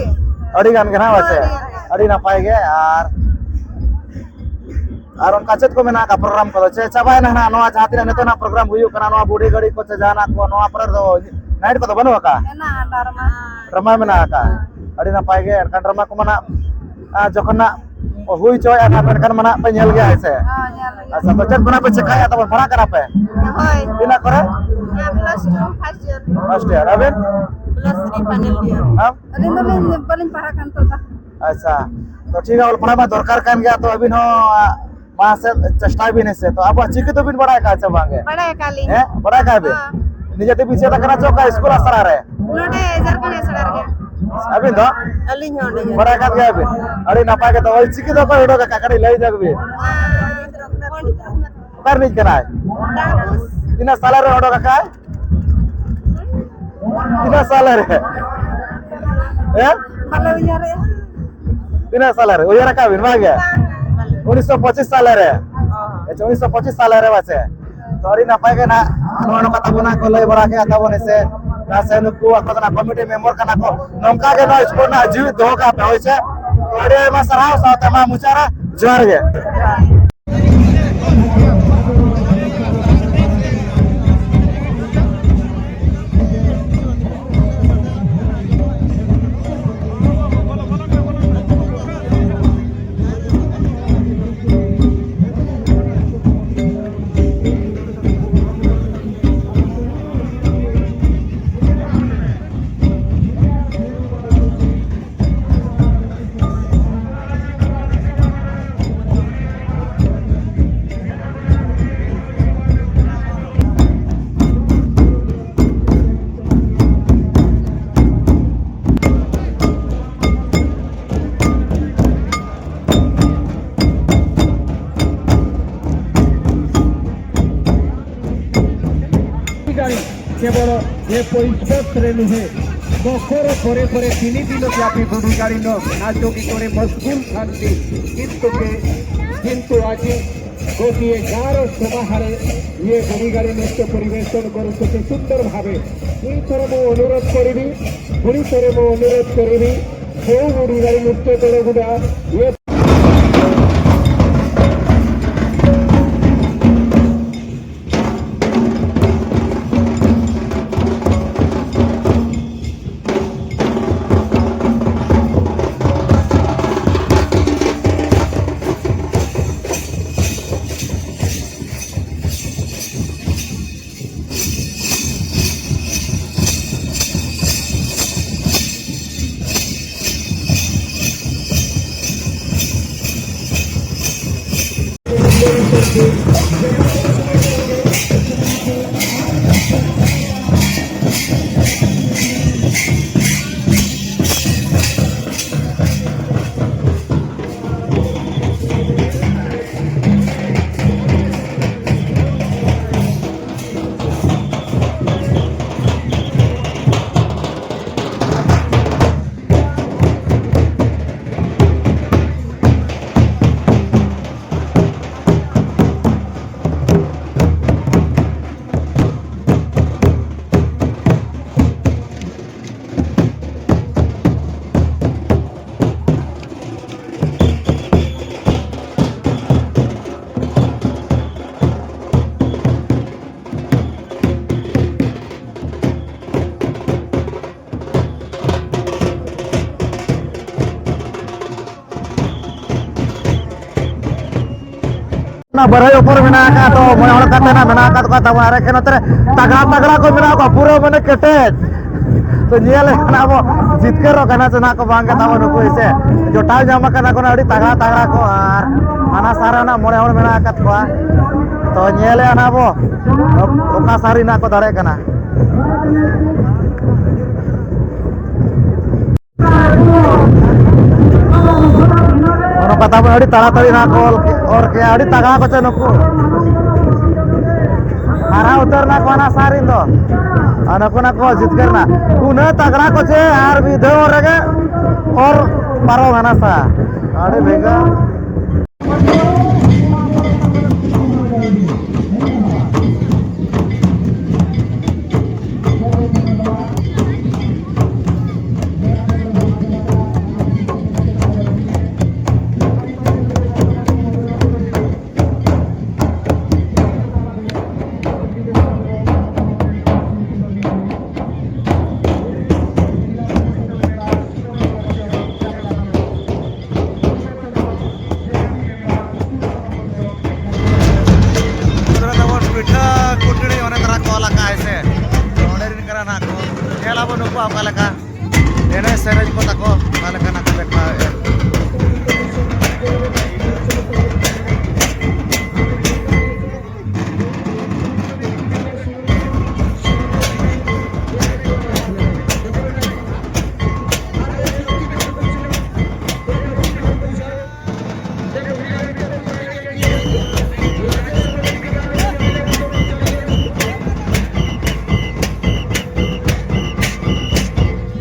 ᱟᱹᱰᱤ ᱜᱟᱱ ᱜᱮ ᱱᱟᱦᱟᱜ ᱦᱳᱭ, ᱢᱟᱥᱮ? ᱟᱹᱰᱤ ᱜᱟᱱ ᱜᱮ᱾ ᱟᱹᱰᱤ ᱱᱟᱯᱟᱭ ᱜᱮ᱾ ᱟᱨ ᱟᱨ ᱚᱱᱠᱟ ᱪᱮᱫ ᱠᱚ ᱢᱮᱱᱟᱜ ᱟᱠᱟᱫ ᱯᱨᱳᱜᱨᱟᱢ ᱠᱚᱫᱚ? ᱪᱮ ᱪᱟᱵᱟᱭᱮᱱᱟ ᱱᱟᱦᱟᱜ ᱱᱚᱣᱟ ᱡᱟᱦᱟᱸ ᱛᱤᱱᱟᱹᱜ ᱱᱤᱛᱚᱜ ᱱᱟᱦᱟᱜ ᱯᱨᱳᱜᱨᱟᱢ ᱦᱩᱭᱩᱜ ᱠᱟᱱᱟ, ᱱᱚᱣᱟ ᱵᱩᱰᱷᱤ ᱜᱟᱹᱲᱤ ᱠᱚ ᱪᱮ ᱡᱟᱦᱟᱱᱟᱜ ᱠᱚ, ᱱᱚᱣᱟ ᱯᱚᱨᱮ ᱫᱚ ᱱᱟᱭᱤᱴ ᱠᱚᱫᱚ ᱵᱟᱹᱱᱩᱜ ᱟᱠᱟᱫ? ᱢᱮᱱᱟᱜᱼᱟ, ᱰᱨᱟᱢᱟ᱾ ᱰᱨᱟᱢᱟ ᱢᱮᱱᱟᱜ ᱟᱠᱟᱫ᱾ ᱟᱹᱰᱤ ᱱᱟᱯᱟᱭ ᱜᱮ᱾ ᱮᱱᱠᱷᱟᱱ ᱰᱨᱟᱢᱟ ᱠᱚᱢᱟ ᱱᱟᱦᱟᱜ, ᱟᱨ ᱡᱚᱠᱷᱚᱱ ᱱᱟᱦᱟᱜ ᱦᱩᱭ ᱦᱚᱪᱚᱭᱮᱫᱼᱟ ᱱᱟᱦᱟᱜ, ᱢᱮᱱᱠᱷᱟᱱ ᱢᱟ ᱱᱟᱦᱟᱜ ᱯᱮ ᱧᱮᱞ ᱜᱮᱭᱟ, ᱦᱮᱸ ᱥᱮ? ᱦᱚᱸ, ᱧᱮᱞ ᱜᱮ᱾ ᱟᱪᱪᱷᱟ, ᱛᱚ ᱪᱮᱫ ᱠᱚ ᱱᱟᱦᱟᱜ ᱯᱮ ᱪᱮᱠᱟᱭᱟ ᱛᱟᱵᱚᱱ, ᱯᱟᱲᱦᱟᱜ ᱠᱟᱱᱟ ᱯᱮ? ᱦᱳᱭ᱾ ᱛᱤᱱᱟᱹᱜ ᱠᱚᱨᱮ? ᱦᱮᱸ, plus two first year. First year. ᱟᱵᱮᱱ? Plus three final year. ᱟᱢ? ᱟᱹᱞᱤᱧ ᱫᱚᱞᱤᱧ ᱵᱟᱹᱞᱤᱧ ᱯᱟᱲᱦᱟᱜ ᱠᱟᱱ ᱱᱤᱛᱚᱜ ᱫᱚ᱾ ᱟᱪᱪᱷᱟ, ᱛᱚ ᱴᱷᱤᱠ ᱜᱮᱭᱟ, ᱚᱞ ᱯᱟᱲᱦᱟᱣ ᱢᱟ ᱫᱚᱨᱠᱟᱨ ᱠᱟᱱ ᱜᱮᱭᱟ, ᱛᱚ ᱟᱹᱵᱤᱱ ᱦᱚᱸ, ᱟ, ᱢᱟᱲᱟᱝ ᱥᱮᱫ ᱪᱮᱥᱴᱟᱭ ᱵᱤᱱ, ᱦᱮᱸ ᱥᱮ? ᱛᱚ ᱟᱵᱚᱣᱟᱜ ᱪᱤᱠᱤ ᱫᱚᱵᱤᱱ ᱵᱟᱲᱟᱭ ᱟᱠᱟᱫ ᱥᱮ ᱵᱟᱝ ᱜᱮ? ᱵᱟᱲᱟᱭ ᱟᱠᱟᱫ ᱞᱤᱧ᱾ ᱦᱮᱸ, ᱵᱟᱲᱟᱭ ᱟᱠᱟᱫ ᱵᱤᱱ? ᱦᱚᱸ᱾ ᱱᱤᱡᱮ ᱛᱮᱵᱤᱱ ᱪᱮᱫ ᱟᱠᱟᱱᱟ ᱪᱮ ᱚᱠᱟ ᱤᱥᱠᱩᱞ ᱟᱥᱲᱟ ᱨᱮ? ᱱᱚᱰᱮ ᱡᱷᱟᱲᱠᱷᱚᱸᱰ ᱟᱥᱲᱟ ᱨᱮᱜᱮ᱾ ᱟᱹᱵᱤᱱ ᱫᱚ? ᱟᱹᱞᱤᱧ ᱦᱚᱸ ᱚᱸᱰᱮ ᱜᱮ᱾ ᱵᱟᱲᱟᱭ ᱟᱠᱟᱫ ᱜᱮᱭᱟ ᱵᱤᱱ? ᱟᱹᱰᱤ ᱱᱟᱯᱟᱭ ᱜᱮ᱾ ᱛᱚ ᱚᱞ ᱪᱤᱠᱤ ᱫᱚ ᱚᱠᱚᱭ ᱩᱰᱩᱠ ᱟᱠᱟᱫ? ᱠᱟᱹᱴᱤᱡ ᱞᱟᱹᱭ ᱧᱚᱜ ᱵᱤᱱ᱾ ᱟᱨ ᱯᱚᱱᱰᱤᱛ ᱨᱚᱜᱷᱩᱱᱟᱛᱷ ᱚᱠᱟ ᱨᱤᱱᱤᱡ ᱠᱟᱱᱟᱭ? ᱰᱟᱝᱜᱩᱥ᱾ ᱛᱤᱱᱟᱹᱜ ᱥᱟᱞᱮ ᱨᱮ ᱚᱰᱚᱠ ᱟᱠᱟᱭ? ᱛᱤᱱᱟᱹᱜ ᱥᱟᱞᱮ ᱨᱮ? ᱦᱮᱸ? ᱵᱟᱞᱮ ᱩᱭᱦᱟᱹᱨᱮᱜᱼᱟ᱾ ᱛᱤᱱᱟᱹᱜ ᱥᱟᱞᱮ ᱨᱮ? ᱩᱭᱦᱟᱹᱨ ᱟᱠᱟᱫ ᱵᱤᱱ, ᱵᱟᱝ ᱜᱮ? ᱵᱟᱝ᱾ ᱩᱱᱤᱥᱥᱚ ᱯᱚᱸᱪᱤᱥ ᱥᱟᱞᱮ ᱨᱮ᱾ ᱚ᱾ ᱟᱪᱪᱷᱟ, ᱩᱱᱤᱥᱥᱚ ᱯᱚᱸᱪᱤᱥ ᱥᱟᱞᱮ ᱨᱮ ᱯᱟᱪᱮ᱾ ᱛᱚ, ᱟᱹᱰᱤ ᱱᱟᱯᱟᱭ ᱜᱮ ᱱᱟᱜ, ᱱᱚᱜᱼᱚᱭ ᱱᱚᱝᱠᱟ ᱛᱟᱵᱚᱱᱟ ᱠᱚ ᱞᱟᱹᱭ ᱵᱟᱲᱟ ᱠᱮᱫᱼᱟ ᱛᱟᱵᱚᱱ ᱥᱮ, ᱥᱮ ᱱᱩᱠᱩ ᱟᱠᱚ ᱫᱚ ᱱᱟᱜ ᱠᱚᱢᱤᱴᱤ ᱢᱮᱢᱵᱟᱨ ᱠᱟᱱᱟ ᱠᱚ, ᱱᱚᱝᱠᱟ ᱜᱮ ᱱᱚᱣᱟ ᱥᱯᱳᱨᱴ ᱱᱟᱜ ᱡᱤᱣᱤᱫ ᱫᱚᱦᱚ ᱠᱟᱜ ᱯᱮ, ᱦᱳᱭ ᱥᱮ᱾ ᱛᱚ, ᱟᱹᱰᱤ ᱟᱭᱢᱟ ᱥᱟᱨᱦᱟᱣ, ᱥᱟᱶᱛᱮ ᱢᱟ ᱢᱩᱪᱟᱹᱫ ᱨᱮ ᱡᱚᱦᱟᱨ ᱜᱮ᱾ କେବଳ ଏ ପଇଁତିରିଶ ରେ ନୁହେଁ, ମକର ପରେ ପରେ ତିନି ଦିନ ବ୍ୟାପୀ ବୁଢ଼ୀ ଗାଡ଼ି ନ ନାଚ ଗୀତରେ ମସଗୁଲ ଥାନ୍ତି। କିନ୍ତୁ କେ-, କିନ୍ତୁ ଆଜି ଗୋଟିଏ ଗାଁର ସଭାରେ ଇଏ ବୁଢ଼ୀ ଗାଡ଼ି ନୃତ୍ୟ ପରିବେଷଣ କରୁଛନ୍ତି ସୁନ୍ଦର ଭାବେ। ପୁଣି ଥରେ ମୁଁ ଅନୁରୋଧ କରିବି, ପୁଣି ଥରେ ମୁଁ ଅନୁରୋଧ କରିବି, କୋଉ ବୁଢ଼ୀ ଗାଡ଼ି ନୃତ୍ୟ ଦଳ ଗୁଡ଼ା ଇଏ ᱚᱱᱟ ᱵᱟᱹᱨᱟᱹᱭ ᱩᱯᱚᱨ ᱢᱮᱱᱟᱜ ᱟᱠᱟᱫ, ᱛᱚ ᱢᱚᱬᱮ ᱦᱚᱲ ᱠᱟᱛᱮ ᱱᱟᱜ ᱢᱮᱱᱟᱜ ᱟᱠᱟᱫ ᱠᱚᱣᱟ ᱛᱟᱵᱚᱱ᱾ ᱟᱨ ᱮᱠᱷᱮᱱ ᱱᱚᱛᱮ ᱨᱮ ᱛᱟᱜᱲᱟ ᱛᱟᱜᱲᱟ ᱠᱚ ᱢᱮᱱᱟᱜ ᱠᱚᱣᱟ, ᱯᱩᱨᱟᱹ ᱢᱟᱱᱮ ᱠᱮᱴᱮᱡ᱾ ᱛᱚ ᱧᱮᱞ ᱞᱮᱠᱷᱟᱱ ᱟᱵᱚ ᱡᱤᱛᱠᱟᱹᱨᱚᱜ ᱠᱟᱱᱟ ᱥᱮ ᱱᱟᱜ ᱠᱚ ᱵᱟᱝ ᱜᱮ ᱛᱟᱵᱚᱱ ᱱᱩᱠᱩ ᱦᱮᱸᱥᱮ᱾ ᱡᱚᱴᱟᱣ ᱧᱟᱢ ᱟᱠᱟᱱᱟ ᱠᱚ ᱟᱹᱰᱤ ᱛᱟᱜᱲᱟ ᱛᱟᱜᱲᱟ ᱠᱚ, ᱟᱨ ᱦᱟᱱᱟ ᱥᱟᱦᱟ ᱨᱮ ᱱᱟᱜ ᱢᱚᱬᱮ ᱦᱚᱲ ᱢᱮᱱᱟᱜ ᱟᱠᱟᱫ ᱠᱚᱣᱟ᱾ ᱛᱚ ᱧᱮᱞᱮᱜᱼᱟ ᱱᱟᱜ ᱵᱚ ᱚᱠᱟ ᱥᱟᱦᱟ ᱨᱮ ᱱᱟᱜ ᱠᱚ ᱫᱟᱲᱮᱭᱟᱜ ᱠᱟᱱᱟ᱾ ᱱᱚᱜᱼᱚ ᱱᱚᱝᱠᱟ ᱛᱟᱵᱚᱱ ᱟᱹᱰᱤ ᱛᱟᱲᱟᱛᱟᱲᱤ ᱱᱟᱜ ᱠᱚ ᱚᱨ ᱠᱮ-, ᱚᱨ ᱠᱮᱜᱼᱟ, ᱟᱹᱰᱤ ᱛᱟᱜᱲᱟ ᱠᱚ ᱪᱮ ᱱᱩᱠᱩ᱾ ᱦᱟᱨᱟ ᱩᱛᱟᱹᱨ ᱱᱟ ᱠᱚ ᱦᱟᱱᱟ ᱥᱟᱨ ᱨᱮᱱ ᱫᱚ᱾ ᱟᱨ ᱱᱩᱠᱩ ᱱᱟ ᱠᱚ ᱡᱤᱛᱠᱟᱹᱨ ᱱᱟ᱾ ᱩᱱᱟᱹᱜ ᱛᱟᱜᱲᱟ ᱠᱚ ᱪᱮ ᱟᱨ ᱢᱤᱫ ᱫᱷᱟᱣ ᱨᱮᱜᱮ ᱚᱨ ᱯᱟᱨᱚᱢ ᱦᱟᱱᱟ ᱥᱟ᱾ ᱟᱹᱰᱤ ᱵᱷᱮᱜᱟᱨ᱾ ᱯᱤᱴᱷᱟᱹ ᱠᱩᱴᱲᱤ ᱚᱱᱮ ᱛᱟᱨᱟ ᱠᱚ ᱚᱞ ᱟᱠᱟᱫ ᱟᱭ ᱥᱮ, ᱚᱸᱰᱮ ᱨᱤᱱ ᱠᱟᱱᱟ ᱱᱟᱜ ᱠᱚ᱾ ᱧᱮᱞ ᱟᱵᱚ ᱱᱩᱠᱩᱣᱟᱜ ᱚᱠᱟ ᱞᱮᱠᱟ ᱮᱱᱮᱡ ᱥᱮᱨᱮᱧ ᱠᱚ ᱛᱟᱠᱚ, ᱚᱠᱟ ᱞᱮᱠᱟᱱᱟᱜ ᱠᱚ ᱫᱮᱠᱷᱟᱣᱮᱫᱼᱟ᱾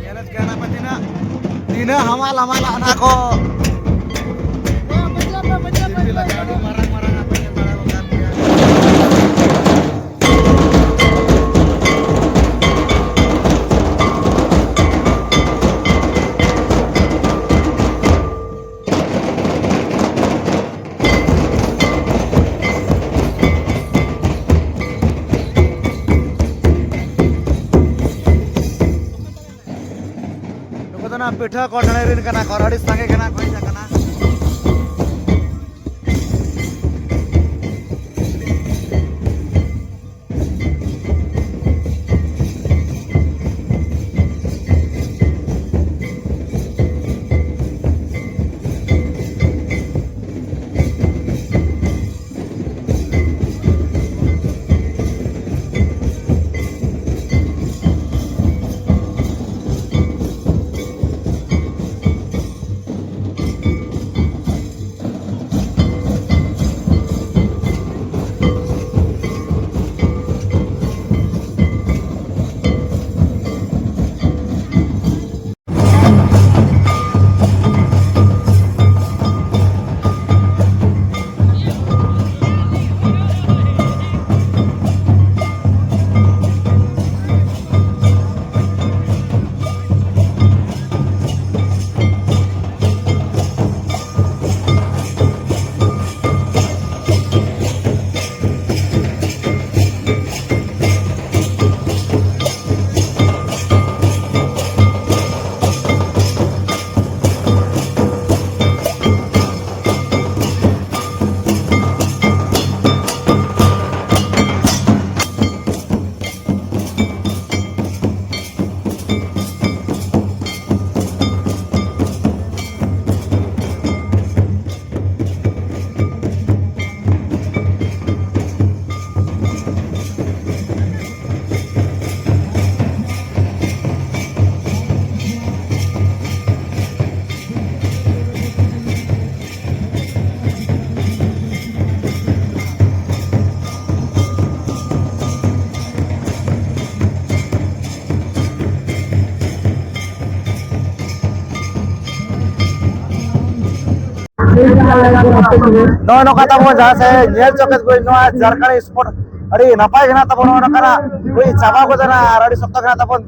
ᱧᱮᱞᱮᱫ ᱠᱟᱱᱟ ᱯᱮ ᱛᱤᱱᱟᱹᱜ, ᱛᱤᱱᱟᱹᱜ ᱦᱟᱢᱟᱞ ᱦᱟᱢᱟᱞᱟᱜ ᱚᱱᱟ ᱠᱚ᱾ ᱫᱤᱯᱤᱞ ᱟᱠᱟᱫ ᱟᱹᱰᱤ ᱢᱟᱨᱟᱝ ᱢᱟᱨᱟᱝ ᱟᱜ ᱯᱮ ᱧᱮᱞ ᱫᱟᱲᱮᱭᱟᱜ ᱠᱟᱱ ᱜᱮᱭᱟ᱾ ᱱᱩᱠᱩ ᱫᱚ ᱱᱟᱜ ᱯᱤᱴᱷᱟᱹ ᱠᱚ ᱰᱟᱹᱲᱤ ᱨᱤᱱ ᱠᱟᱱᱟ ᱠᱚ, ᱟᱹᱰᱤ ᱥᱟᱸᱜᱮ ᱜᱮ ᱱᱟᱜ ᱠᱚ ᱦᱮᱡ ᱟᱠᱟᱱᱟ᱾ ᱱᱚᱜᱼᱚᱭ ᱱᱚᱝᱠᱟ ᱛᱟᱵᱚᱱ ᱡᱟᱦᱟᱸ ᱥᱮ ᱧᱮᱞ ᱪᱚ ᱠᱮᱫ ᱠᱚ ᱱᱚᱣᱟ ᱡᱷᱟᱲᱠᱷᱚᱸᱰ ᱥᱯᱳᱨᱴ ᱟᱹᱰᱤ ᱱᱟᱯᱟᱭ ᱜᱮ ᱦᱮᱱᱟᱜ ᱛᱟᱵᱚᱱᱟ᱾ ᱱᱚᱜᱼᱚᱭ ᱱᱚᱝᱠᱟᱱᱟᱜ ᱦᱩᱭ ᱪᱟᱵᱟ ᱜᱚᱫ ᱮᱱᱟ ᱟᱨ ᱟᱹᱰᱤ ᱥᱚᱠᱛᱚ ᱜᱮ ᱦᱮᱱᱟᱜ ᱛᱟᱵᱚᱱ᱾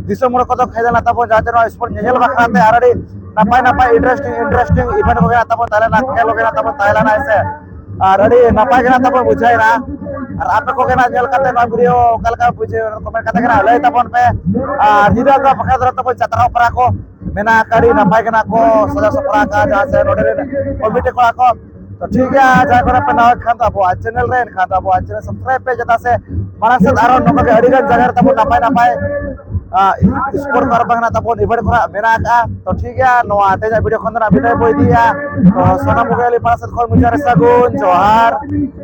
ᱫᱤᱥᱚᱢ ᱦᱚᱲ ᱠᱚᱫᱚ ᱠᱷᱮᱞ ᱦᱮᱱᱟᱜ ᱛᱟᱵᱚᱱ ᱡᱟᱦᱟᱸ ᱛᱮ ᱱᱚᱣᱟ ᱥᱯᱳᱨᱴ ᱧᱮᱧᱮᱞ ᱵᱟᱠᱷᱨᱟ ᱛᱮ ᱟᱨ ᱟᱹᱰᱤ ᱱᱟᱯᱟᱭ ᱱᱟᱯᱟᱭ interesting interesting event ᱠᱚᱜᱮ ᱦᱮᱱᱟᱜ ᱛᱟᱵᱚᱱ ᱛᱟᱦᱮᱸ ᱞᱮᱱᱟ, ᱠᱷᱮᱞ ᱠᱚᱜᱮ ᱦᱮᱱᱟᱜ ᱛᱟᱵᱚᱱ ᱛᱟᱦᱮᱸ ᱞᱮᱱᱟ, ᱦᱮᱸ ᱥᱮ᱾ ᱟᱨ ᱟᱹᱰᱤ ᱱᱟᱯᱟᱭ ᱜᱮ ᱦᱮᱱᱟᱜ ᱛᱟᱵᱚᱱ ᱵᱩᱡᱷᱟᱹᱣ ᱮᱱᱟ᱾ ᱟᱨ ᱟᱯᱮ ᱠᱚᱜᱮ ᱱᱟᱜ ᱧᱮᱞ ᱠᱟᱛᱮ ᱱᱚᱣᱟ ᱵᱷᱤᱰᱤᱭᱳ ᱚᱠᱟ ᱞᱮᱠᱟ ᱯᱮ ᱵᱩᱡᱷᱟᱹᱣ ᱮᱫᱟ ᱠᱚᱢᱮᱱᱴ ᱠᱟᱛᱮ ᱜᱮ ᱱᱟᱜ ᱞᱟᱹᱭ ᱛᱟᱵᱚᱱ ᱯᱮ᱾ ᱟᱨ ᱧᱤᱫᱟᱹ ᱟᱠᱟᱱ ᱵᱟᱠᱷᱨᱟ ᱫᱚ ᱛᱟᱵᱚᱱ ᱡᱟᱛᱨᱟ ᱚᱯᱮᱨᱟ ᱠᱚ ᱢᱮᱱᱟᱜ ᱟᱠᱟᱫ, ᱟᱹᱰᱤ ᱱᱟᱯᱟᱭ ᱜᱮ ᱱᱟᱜ ᱠᱚ ᱥᱟᱡᱟᱣ ᱥᱟᱯᱲᱟᱣ ᱟᱠᱟᱫ ᱡᱟᱦᱟᱸ ᱥᱮ ᱱᱚᱰᱮ ᱨᱮᱱ ᱠᱚᱢᱤᱴᱤ ᱠᱚᱲᱟ ᱠᱚ᱾ ᱛᱚ ᱴᱷᱤᱠ ᱜᱮᱭᱟ, ᱡᱟᱦᱟᱸᱭ ᱠᱚᱨᱮ ᱯᱮ ᱱᱟᱣᱟ ᱠᱷᱟᱱ ᱫᱚ ᱟᱵᱚᱣᱟᱜ ᱪᱮᱱᱮᱞ ᱨᱮ, ᱮᱱᱠᱷᱟᱱ ᱫᱚ ᱟᱵᱚᱣᱟᱜ ᱪᱮᱱᱮᱞ ᱥᱟᱵᱥᱠᱨᱟᱭᱤᱵ ᱯᱮ, ᱪᱮᱫᱟᱜ ᱥᱮ ᱢᱟᱲᱟᱝ ᱥᱮᱫ ᱟᱨᱚ ᱱᱚᱝᱠᱟ ᱜᱮ ᱟᱹᱰᱤ ᱜᱟᱱ ᱡᱟᱭᱜᱟ ᱨᱮ ᱛᱟᱵᱚᱱ ᱱᱟᱯᱟᱭ ᱱᱟᱯᱟᱭ ᱥᱯᱳᱨᱴ ᱠᱚ ᱟᱨ ᱵᱟᱝ ᱱᱟᱜ ᱛᱟᱵᱚᱱ ᱤᱵᱷᱮᱱᱴ ᱠᱚ ᱱᱟᱜ ᱢᱮᱱᱟᱜ ᱟᱠᱟᱫᱼᱟ᱾ ᱛᱚ ᱴᱷᱤᱠ ᱜᱮᱭᱟ, ᱱᱚᱣᱟ ᱛᱮᱦᱮᱧᱟᱜ ᱵᱷᱤᱰᱤᱭᱳ ᱠᱷᱚᱱ ᱫᱚ ᱱᱟᱜ ᱵᱤᱫᱟᱹᱭ ᱵᱚ ᱤᱫᱤᱭᱮᱫᱼᱟ᱾ ᱛᱚ ᱥᱟᱱᱟᱢ ᱠᱚᱜᱮ ᱟᱹᱞᱤᱧ ᱯᱟᱦᱴᱟ ᱥᱮᱫ ᱠᱷᱚᱱ ᱢᱩᱪᱟᱹᱫ ᱨᱮ ᱥᱟᱹᱜᱩᱱ ᱡᱚᱦᱟᱨ᱾